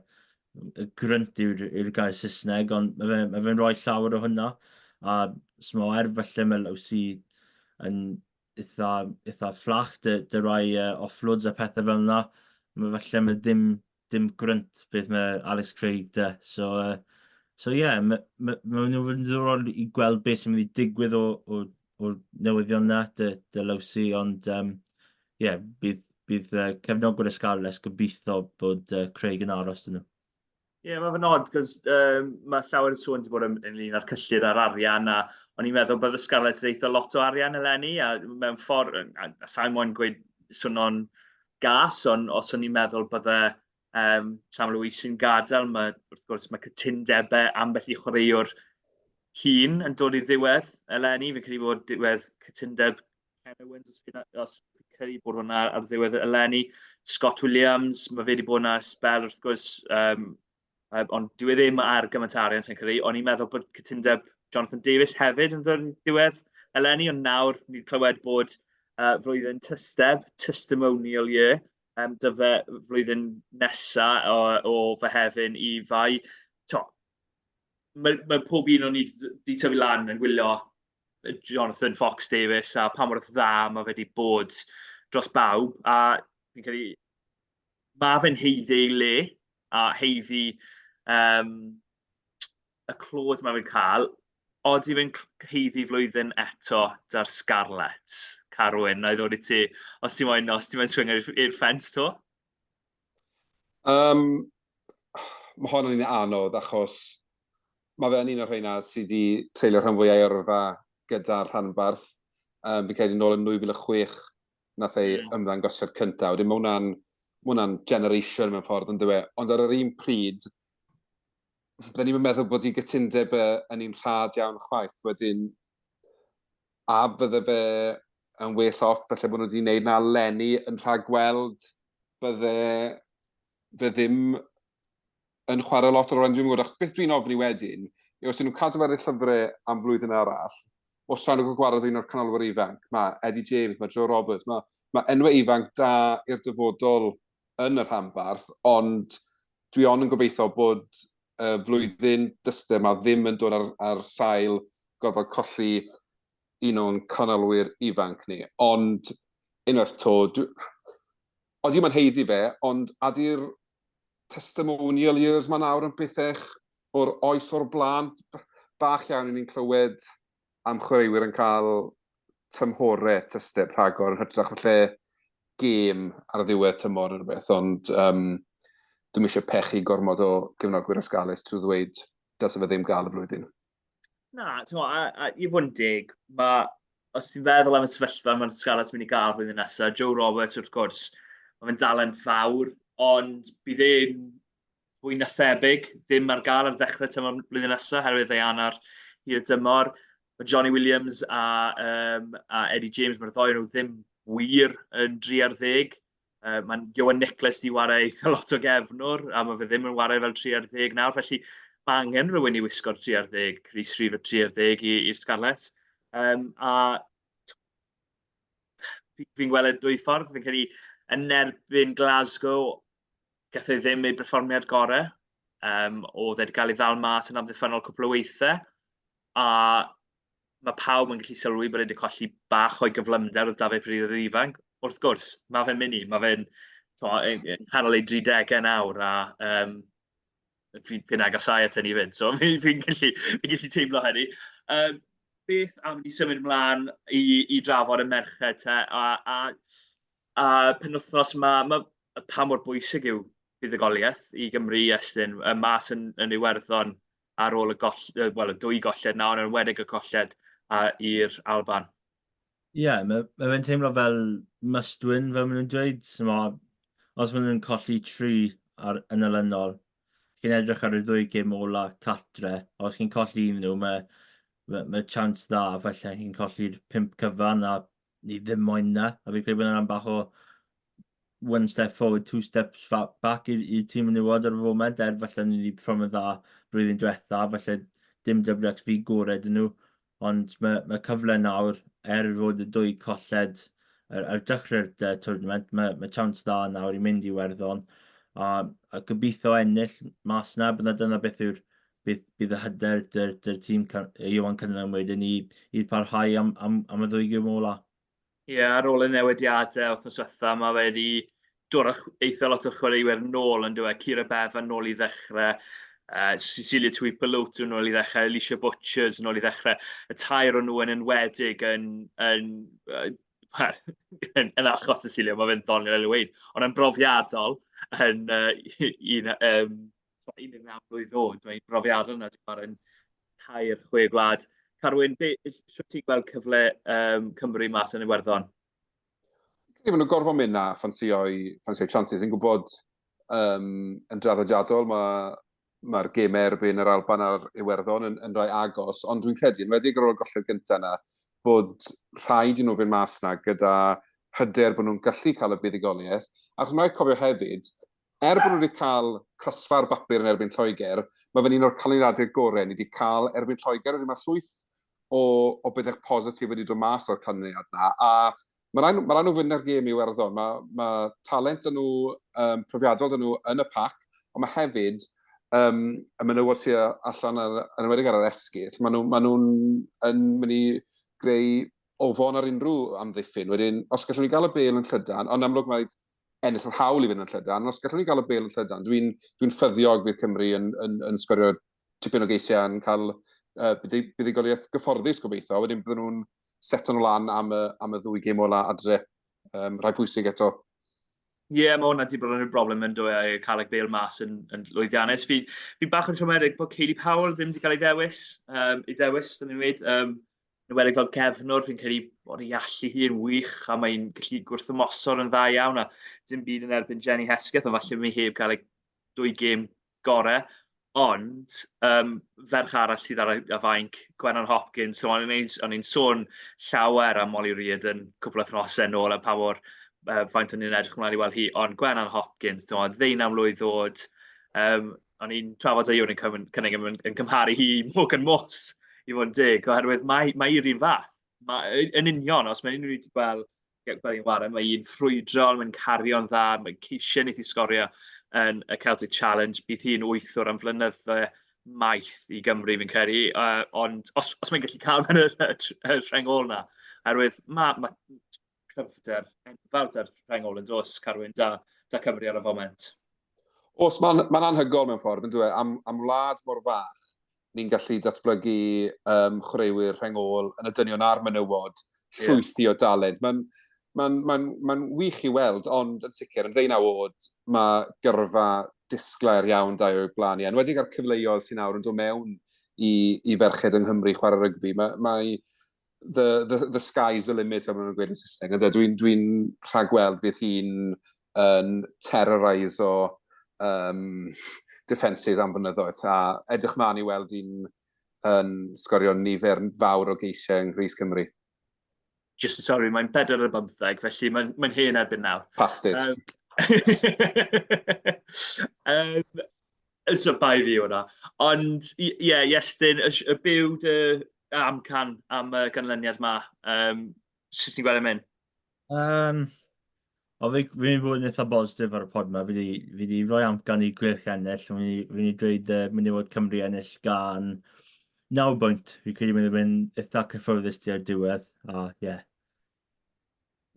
y grunt yw'r yw'r gair Saesneg, ond mae fe'n ma fe rhoi llawer o hwnna. A so er falle mae Lowsi yn eitha, eitha fflach dy, dy rai uh, offloads a pethau fel yna, mae falle mae ddim dim grunt beth mae Alex Craig 'da. So, uh, so yeah, mae ma, ma nhw'n fod yn ddiddorol i gweld beth sy'n mynd i digwydd o, o, o'r newyddion na, dy, dy Lowsi, ond um, yeah, bydd, bydd uh, cefnogwyr y Scarlets gobeithio bod uh, Craig yn aros dyn nhw. Ie, yeah, mae fe'n odd, cos um, mae llawer o sôn wedi bod yn, ynglyn â'r cyllid a'r arian, a o'n i'n meddwl bod y Scarlets yn eitha lot o arian eleni, a mewn ffordd, a, a sa'n moyn gweud swno'n gas, ond os o'n i'n meddwl bydde um, Sam Louis yn gadael, mae, wrth gwrs mae cytundebau ambell i chwaraewr hun yn dod i ddiwedd eleni. Fi'n credu bod diwedd cytundeb Ken Owens, os fi'n os fi'n credu bod hwnna ar ddiwedd eleni. Scott Williams, mae fe wedi bod yna sbel wrth gwrs, um, ond dyw e ddim ar gymaint o arian sy'n credu. O'n i'n meddwl bod cytundeb Jonathan Davies hefyd yn ddod diwedd eleni, ond nawr ni'n clywed bod uh, flwyddyn tysteb, testimonial year, um, dyfe flwyddyn nesa o, o Fehefin i Fai. To, mae, mae pob un o'n i wedi tyfu lan yn gwylio Jonathan Fox Davies a pa mor dda mae fe wedi bod dros bawb, a fi'n credu mae fe'n haeddu ei le a haeddu um, y clod mae fe'n cael. Odi fe'n haeddu flwyddyn eto da'r Scarlets, Carwyn, na i ddod i ti, os ti'n moyn, os ti'n moyn swing i'r ffens to? Um, mae hon yn un anodd achos mae fe'n un o'r rheina sydd wedi treulio rhan fwyau o'r yrfa gyda'r rhanbarth. Um, fi'n credu nôl yn 2006 nath ei mm. ymddangosiad cyntaf. Wedyn mae hwnna'n ma hwnna'n generation mewn ffordd yn dweud. Ond ar yr un pryd, bydden ni'n meddwl bod ei gytundeb e yn un rhad iawn chwaith. Wedyn, a fydde fe yn well off, felly bod nhw wedi gwneud na lenni yn rhagweld bydde fe ddim yn chwarae lot o'r ran, dwi'n gwybod, achos beth dwi'n ofni wedyn, yw os ydyn nhw'n cadw fe ar y llyfrau am flwyddyn arall, os rhaid nhw'n gwared un o'r canolwyr ifanc, mae Eddie James, mae Joe Roberts, mae, mae enwau ifanc da i'r dyfodol yn y rhanbarth, ond dwi ond yn gobeithio bod y flwyddyn dyster ma ddim yn dod ar, ar sail gorfod colli un o'n canolwyr ifanc ni. Ond unwaith to, dwi, odi mae'n heiddi fe, ond adi'r testimonial years ma nawr yn bethech o'r oes o'r blaen. Bach iawn i ni'n clywed am chwaraewyr yn cael tymhorau tysteb rhagor yn hytrach falle gêm ar ddiwedd tymor neu rhywbeth, ond um, dwi'n eisiau pechu gormod o gefnogwyr Ysgales trwy ddweud dylse fe ddim gael y flwyddyn. Na, ti'n a, a, i fod yn deg, mae, os ti'n feddwl am y sefyllfa mae'r Scarlets mynd i gael flwyddyn nesaf, Joe Roberts wrth gwrs, mae fe'n dalent fawr, ond bydd e'n fwy na thebyg ddim ar gael ar ddechrau tymor blwyddyn nesaf herwydd ei anar hir dymor. Mae Johnny Williams a, um, a Eddie James, mae'r ddoi nhw ddim wir yn 3 ar 10. Mae Johan Nicholas di warae eitha lot o gefnwr, a mae fe ddim yn warae fel 3 ar 10 nawr, felly mae angen rhywun i wisgo'r 3 ar 10, crys rhif y 3 ar 10 i'r Scarlets. Um, a fi'n gweld y dwy ffordd, fi'n credu yn erbyn Glasgow, gath e ddim ei berfformiad gorau. Um, oedd e wedi cael ei ddal mas yn amddiffynnol cwpl o weithiau, a mae pawb yn gallu sylwi bod e wedi colli bach o'i gyflymder o Dafydd pryd oedd ifanc. Wrth gwrs, mae fe'n mynd i, mae fe'n yng nghanol ei 30au nawr, a um, fi'n fi agosau at hynny fyd, so fi'n fi gallu, fi gallu teimlo hynny. Um, beth am ni symud ymlaen i, i drafod y merched te, a, a, a penwythnos yma, ma, pa mor bwysig yw buddugoliaeth i Gymru i Estyn, y mas yn, yn Iwerddon ar ôl y goll, well, y dwy golled nawr, yn enwedig y colled i'r Alban. Ie, yeah, mae ma fe'n teimlo fel must win, fel maen nhw'n dweud. So, ma, os maen nhw'n colli tri ar, yn olynol, chi'n edrych ar y ddwy gêm ola catre, os chi'n colli un nhw, mae, mae, mae chance dda, falle chi'n colli'r pump cyfan, a ni ddim moyn na. A fi'n credu bod yna'n bach o one step forward, two steps back i'r tîm menywod ar y foment, er falle ni wedi perfformio dda blwyddyn diwetha, falle dim WXV gorau dyn nhw, ond mae, mae cyfle nawr, er fod y dwy colled ar, ar dechrau'r uh, tournament, mae, mae chance dda nawr i mynd i Werddon, a, a gobeithio ennill mas na, bydd dyna beth yw'r bydd, bydd y hyder dy'r, dy'r tîm Iwan Cynnan wedyn i, i parhau am, am, am y ddwy gêm ola. Ie, ar ôl y newidiadau wythnos diwetha, mae fe wedi dod â eitha lot o chwaraewyr nôl yn dyw e. Keira Bevan nôl i ddechrau, uh, Cecilia Tuipulotu nôl i ddechrau, Alisha Butchers nôl i ddechrau. Y tair o'n nhw yn enwedig yn, yn, well, yn, yn achos Cecilia, mae fe'n ddoniol i weud, ond yn brofiadol yn uh, un, um, 19 blwydd oed, mae'n brofiadol yna, ti'n chwarae yn tair chwe gwlad. Carwyn, be, sut ti'n gweld cyfle um, Cymru mas yn Iwerddon? Credu maen nhw'n gorfod mynd na ffansio'i ffansio'i chances. Fi'n gwybod um, yn draddodiadol mae'r ma gemau erbyn yr Alban a'r Iwerddon yn, yn rhai agos, ond dwi'n credu, yn wedi ar ôl y golled gyntaf yna, bod rhaid i nhw fynd mas na gyda hyder bod nhw'n gallu cael y buddugoliaeth. Achos mae'n cofio hefyd, er bod nhw wedi cael crasfa ar bapur yn erbyn Lloegr, mae fe'n un o'r canlyniadau gorau ni wedi cael erbyn Lloegr. Wedyn mae llwyth o, o bethau positif wedi dod mas o'r canlyniad na. A mae rhaid, mae rhaid nhw fynd ar gêm i Iwerddon. Mae, mae talent yn nhw, um, profiadol dyn nhw yn y pac, ond mae hefyd um, y menywod sydd allan ar, yn enwedig ar yr esgyll, maen nhw'n ma nhw yn mynd i greu ofon ar unrhyw amddiffyn. Wedyn, os gallwn ni gael y bel yn llydan, ond amlwg mae ennill yr hawl i fynd yn llydan, ond os gallwn ni gael y bel yn llydan, dwi'n dwi ffyddiog fydd Cymru yn, yn, yn sgorio tipyn o geisiau yn cael uh, buddugoliaeth gyfforddus gobeithio, wedyn bydden nhw'n seto nhw lan am y, am y ddwy gêm ola adre. Um, rhai pwysig eto. Ie, yeah, mae hwnna wedi bod yn rhyw broblem yn dwy e, cael y bel mas yn, yn lwyddiannus. Fi, fi bach yn siomedig bod Kaylee Powell ddim wedi cael ei ddewis, um, ei dewis, dyn ni'n dweud. Um, yn enwedig fel cefnwr, fi'n credu bod ei allu hi yn wych a mae'n gallu gwrthymosod yn dda iawn a dim byd yn erbyn Jenny Hesketh, ond falle mi heb cael ei dwy gêm gorau. Ond um, ferch arall sydd ar y fainc, Gwennan Hopkins, so o'n i'n sôn llawer am Molly Reardon cwpl o wythnosau nôl a pa mor uh, faint o'n i'n edrych ymlaen i weld hi, ond Gwennan Hopkins, dwi'n meddwl, ddeunaw mlwydd oed, um, o'n i'n trafod â Iwan yn cynnig yn, yn cymharu hi i Morgan Moss, i fod yn deg, oherwydd mae, mae hi'r un fath. Mae, yn union, os mae unrhyw wedi gweld gweld hi'n chwarae, mae hi'n ffrwydrol, mae'n cario'n dda, mae'n ceisio wneud i sgorio yn y Celtic Challenge. Bydd hi'n wythwr am flynydde maith i Gymru, fi'n credu. Uh, ond os, os mae'n gallu cael mewn y, y, y rheng ôl na, oherwydd mae, mae cryfder enfawr da'r rheng ôl yn dos, Carwyn, da, da Cymru ar y foment. Os, mae'n ma anhygol mewn ffordd, yn dweud, am, am wlad mor fach, ni'n gallu datblygu um, chwaraewyr rheng ôl yn y dynion a'r menywod, llwythi yeah. o dalent. Mae'n mae'n ma ma wych i weld, ond yn sicr, yn ddeunaw oed, mae gyrfa disglair iawn da o'i blaen i. Enwedig ar cyfleoedd sy'n nawr yn dod mewn i, i ferched yng Nghymru chwarae rygbi. Mae, mae the, the, the sky's the limit, fel maen nhw'n gweud yn Saesneg. Dwi'n dwi, rhagweld fydd hi'n yn terrorise o um, defences am flynyddoedd, a edrych mlaen i weld un yn sgorio nifer fawr o geisiau yng Nghrys Cymru. Just sorry, mae'n 4 ar 15, felly mae'n mae hen erbyn nawr. Past it. So bai fi hwnna. Ond, ie, yeah, Iestyn, y byw dy amcan am y ganlyniad ma, sut ti'n gweld e'n mynd? O, fi, fi'n bod yn eitha bositif ar y pod yma. Fi di rhoi amcan i Gweilch ennill. Fi'n fi dweud mynd i fod Cymru ennill gan 9 bwynt. Fi'n credu mynd i fynd eitha cyffyrddus tua'r diwedd. A, ie. Yeah.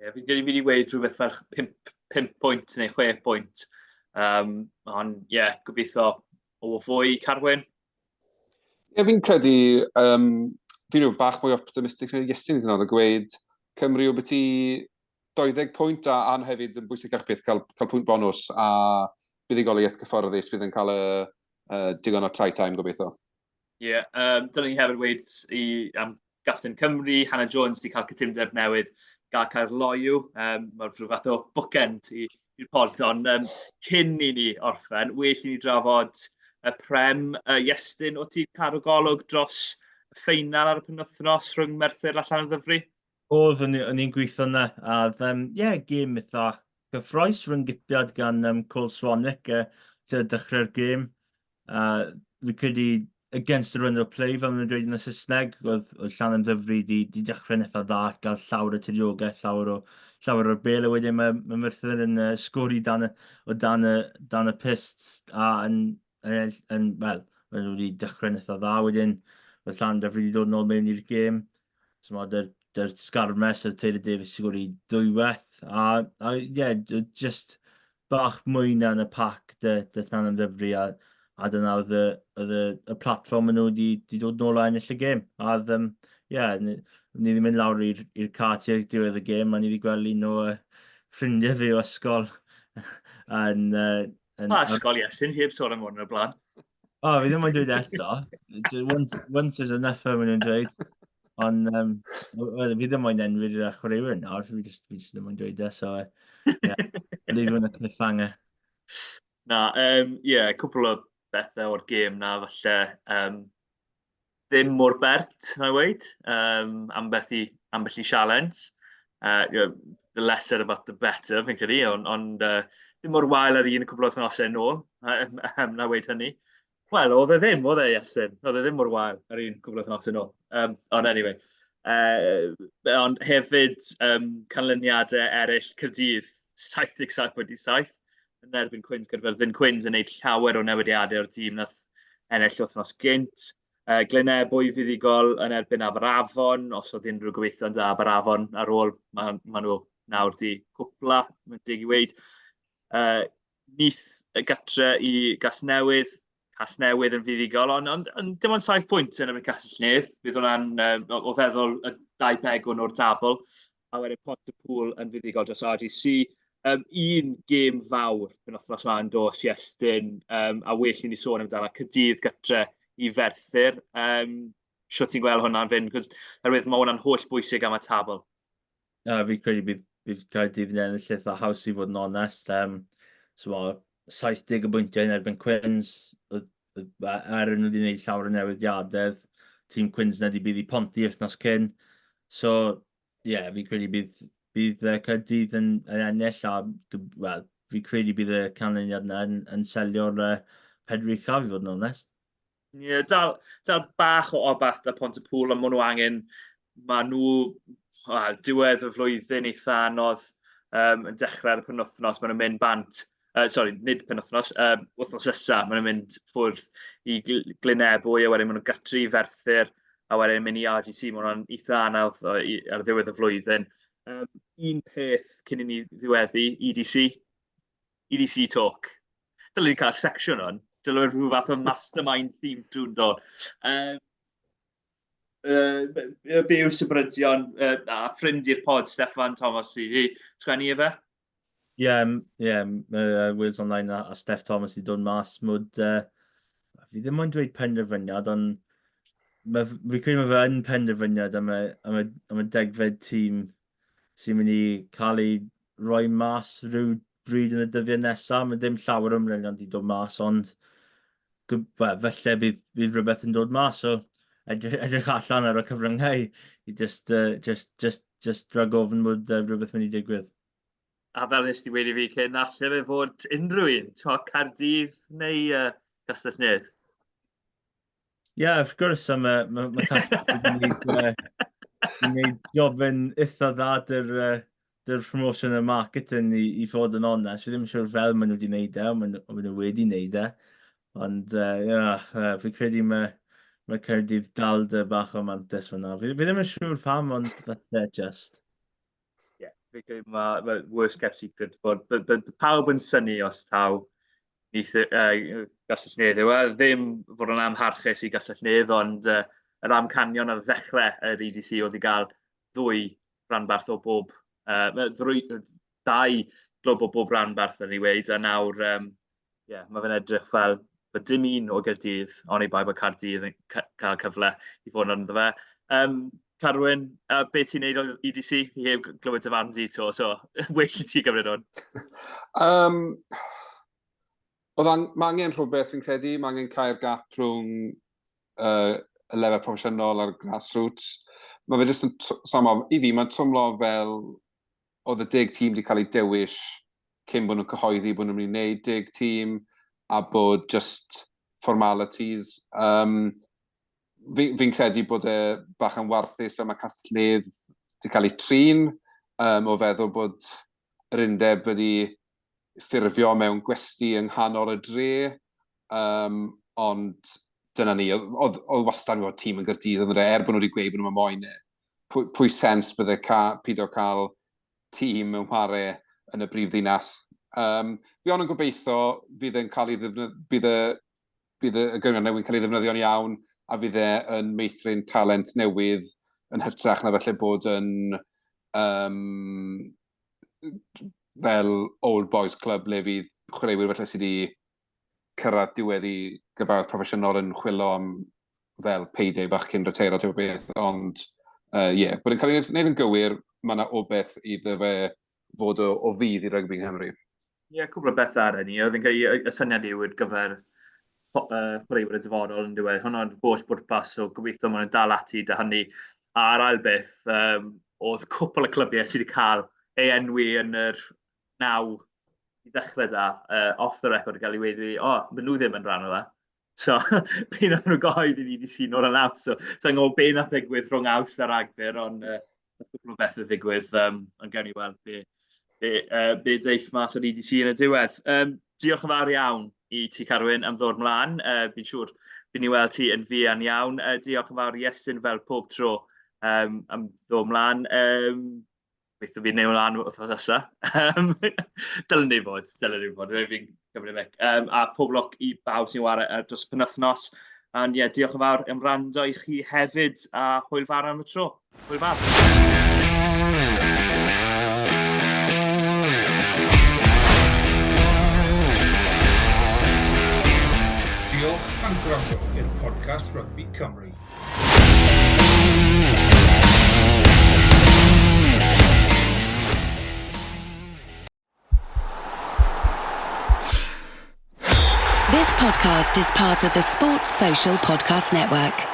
Yeah, fi'n credu fi wedi gweud rhywbeth fel 5 pwynt neu 6 pwynt. Ond, ie, yeah, gobeithio o fwy, Carwyn. Ie, yeah, fi'n credu, fi'n rhyw bach mwy optimistic na Iestyn hyd yn oed, a gweud Cymru o beth i 20 pwynt a hefyd yn bwysicach beth cael pwynt bonws a buddugoliaeth cyfforddus fydd yn cael y digon o try time gobeithio. Ie, yeah, dyna ni hefyd weud i, am Gapten Cymru, Hannah Jones wedi cael cytundeb newydd gael Caerloyw. Mae'n rhyw fath o bookend i'r pod, ond cyn i ni orffen, well i ni drafod y Prem. Iestyn, o ti'n cadw golwg dros y ffeinal ar y penwythnos rhwng Merthyr a Llanymddyfri? Oedd, o'n i'n gweithio yna. A, ie, yeah, gêm eitha gyffrous rhwng gipiad gan Cole Swanwick tu'r dechrau'r gêm. Fi credu against the run of play, fel maen nhw'n dweud yn y Saesneg, oedd Llanymddyfri di dechrau'n eitha dda, gael llawer o tiriogaeth, llawer o'r bel, a wedyn mae Merthyr yn sgori dan y, o dan y, dan y pyst a yn, wel, maen nhw wedi dechrau'n eitha dda, wedyn oedd Llanymddyfri wedi dod nôl mewn i'r gêm. So mae dy'r sgarmes oedd Taylor Davies sgori dwywaith, a yeah, just bach mwy na yn y pac dy Llanymddyfri, a dyna oedd y platfform maen nhw wedi dod nôl a ennill y gêm. A oedd, yeah, ni wedi mynd lawr i'r car tuag diwedd y gêm, a ni wedi gweld un o ffrindiau fi o ysgol yn Pa ysgol, Iestyn? Ti heb sôn am hwn o'r blaen. O, fi ddim yn dweud eto. Once is enough, maen nhw'n dweud. Ond well, fi ddim moyn enwi'r chwaraewyr nawr, fi just ddim moyn dweud e, so yeah, leave on a cliffhanger. Na, yeah, cwpl o bethau o'r gêm na, falle. Ddim mor bert, na i weud, ambell i sialens. The less said about the better, fi'n credu, ond ddim mor wael ar un cwpl o wythnosau nôl, na weud hynny. Wel, oedd e ddim, oedd e, Iestyn. Oedd e ddim mor wael ar un cwpl o wythnosau nôl. Ond anyway. Ond hefyd, canlyniadau eraill, Caerdydd, 77.7 yn erbyn Cwins Caerfyrddin. Cwins yn gwneud llawer o newidiadau o'r tîm nath ennill wythnos gynt. Glynebwy fuddugol yn erbyn Aberafon, os oedd unrhyw gobeithio da Aberafon ar ôl, ma nhw nawr di cwpla, mae'n deg i weud. Neath y gatre i Gasnewydd, Casnewydd yn fuddugol, ond dim ond 7 pwynt yn erbyn Castell Nedd. Bydd hwnna'n o feddwl y dau begwn o'r dabl. A wedyn Pont-y-pŵl yn fuddugol dros RGC. Un gêm fawr penwythnos yma yn dos, Iestyn, a well i ni sôn amdano, Caerdydd gatre i Ferthyr. Sut ti'n gweld hwnna'n fynd? Cos oherwydd mae hwnna'n holl bwysig am y tabl. Na, fi credu bydd Caerdydd yn ennill eitha haws i fod yn onest. So ma' 70 o bwyntiau yn erbyn Cwins, er nhw wedi gwneud llawer o newidiadau, tîm Cwins na wedi bydd i Ponty wythnos cyn. So, ie, yeah, fi credu bydd Caerdydd yn ennill a, wel, fi credu bydd y canlyniad yna yn selio'r pedwar uchaf, i fod yn onest. Ie, yeah, dal bach o obaith da Pont-y-pŵl, ond maen nhw angen, maen nhw, well, diwedd y flwyddyn eitha anodd yn dechrau ar y penwythnos, maen nhw'n mynd bant, sorry, nid penwythnos, wythnos nesaf, maen nhw'n mynd ffwrdd i Glynebwy, a wedyn maen nhw'n gartre i Ferthyr, a wedyn mynd i RGC, maen nhw'n eitha anodd ar ddiwedd y flwyddyn. Un peth cyn i ni ddiweddu, EDC, EDC Talk. Dylen ni cael section hwn. Dylen rhyw fath o mastermind theme tune dod. Be yw'r sybrydion a ffrind i'r pod, Steffan Thomas, i sgwennu i fe? Ie, yeah, Wales Online a Steph Thomas i dod mas. Mwyd, fi ddim ond dweud penderfyniad, ond fi credu mae fe yn penderfyniad am y 10fed tîm sy'n mynd i cael ei roi mas rhyw. bryd yn y dyddiau nesaf. Mae ddim llawer o ymwelion wedi dod mas, ond well, falle bydd, bydd rhywbeth yn dod mas. So edrych, edrych allan ar y cyfryngau i just, just, just, just rhag ofn bod rhywbeth mynd i digwydd. A fel nes ti wedi fi cyn, alle fe fod unrhyw un, ti'n Caerdydd neu Castell Nedd? Ie, yeah, wrth gwrs, a mae ma, ma Castell wedi gwneud, gwneud job yn eitha dda dy'r, dy'r promotion a marketing i, i fod yn onest. Fi ddim yn siŵr fel maen nhw wedi gwneud e, ond maen nhw wedi gwneud e. Ond, ie, yeah, fi credu mae, mae Caerdydd dal dy bach o mantes fyna. Fi, fi ddim yn siŵr pam, ond falle just. Ie, yeah, fi credu mae ma worst kept secret bod, bod, bod pawb yn synnu os taw neith Gastell Nedd yw e. Ddim fod yn amharchus i Gastell Nedd, ond yr amcanion ar ddechrau yr EDC oedd i gael ddwy ranbarth o bob, ddwy, dau glwb o bob ranbarth yn ei weud, a nawr, um, yeah, mae fe'n edrych fel bod dim un o Gaerdydd, oni bai bod Caerdydd yn cael cyfle i fod yn ynddo fe. Um, Carwyn, be ti'n neud o EDC? Fi heb glywed dy farn di to, so well i ti gymryd hwn. Um, oedd ang mae angen rhywbeth fi'n credu, mae angen cael gap rhwng y lefel proffesiynol a'r grassroots. Mae fe jyst yn, samo, i fi, mae'n twmlo fel oedd y deg tîm wedi cael ei dewis cyn bod nhw'n cyhoeddi bod nhw'n mynd i wneud deg tîm a bod just formalities. Um, fi'n fi credu bod e bach yn warthus fel mae Castell Nedd wedi cael ei trin, um, o feddwl bod yr undeb wedi ffurfio mewn gwesty yng nghanol y dre, um, ond dyna ni, oedd, oedd, oedd wastad yn gwybod tîm yn Gyrdydd, oedd e, er bod nhw wedi gweud bod nhw'n moyn e. Pwy, pwy sens bydde ca, pido cael tîm mewn chwarae yn y brif ddinas. Um, fi ond yn gobeithio fydd yn cael ei ddefnydd, bydd y, bydd y gynghrair newydd yn cael ei ddefnyddio'n iawn a fydd e yn meithrin talent newydd yn hytrach na falle bod yn um, fel old boys club le fydd chwaraewyr falle sydd wedi cyrraedd diwedd i gyfarwydd proffesiynol yn chwilo am fel payday bach cyn reteiro type o beth, ond ie, uh, yeah, bod yn cael ei wneud yn gywir, mae yna obeith iddo fe fod o, o fudd i rygbi yng Nghymru. Ie, yeah, cwbl o bethau ar hynny. Oedd yn cael y syniad yw ar gyfer chwaraewyr y dyfodol yn diwedd. Hwna'n holl bwrpas, so gobeithio maen nhw'n dal ati da hynny. A'r ail beth, um, oedd cwpl o clybiau sydd wedi cael ei enwi yn yr naw i ddechrau da, off the record, gael ei weud, o, oh, maen nhw ddim yn rhan o fe. So, be nath nhw gyhoeddi ni wedi sy'n o'r yn awst. So, sa'n gwybod be nath ddigwydd rhwng awst a Ragfyr, ond nath cwpl o bethau ddigwydd, um, ond gewn ni weld be, be, be deiff mas o'r EDC yn y diwedd. Um, diolch yn fawr iawn i ti, Carwyn, am ddod mlaen. Fi'n siŵr bydd ni weld ti yn fuan iawn. Diolch yn fawr Iestyn fel pob tro um, am ddod mlaen. Um, Gobeithio bydd neu lan wythnos nesa. Dylen ni fod, dylen ni fod, fi'n cymryd mic. Um, a pob lwc i bawb sy'n wario ar dros y penwythnos. And yeah, diolch yn fawr am rando i chi hefyd, a hwyl fawr am y tro. Hwyl fawr. Diolch am gwrando i'r podcast Rygbi Cymru. This podcast is part of the Sports Social Podcast Network.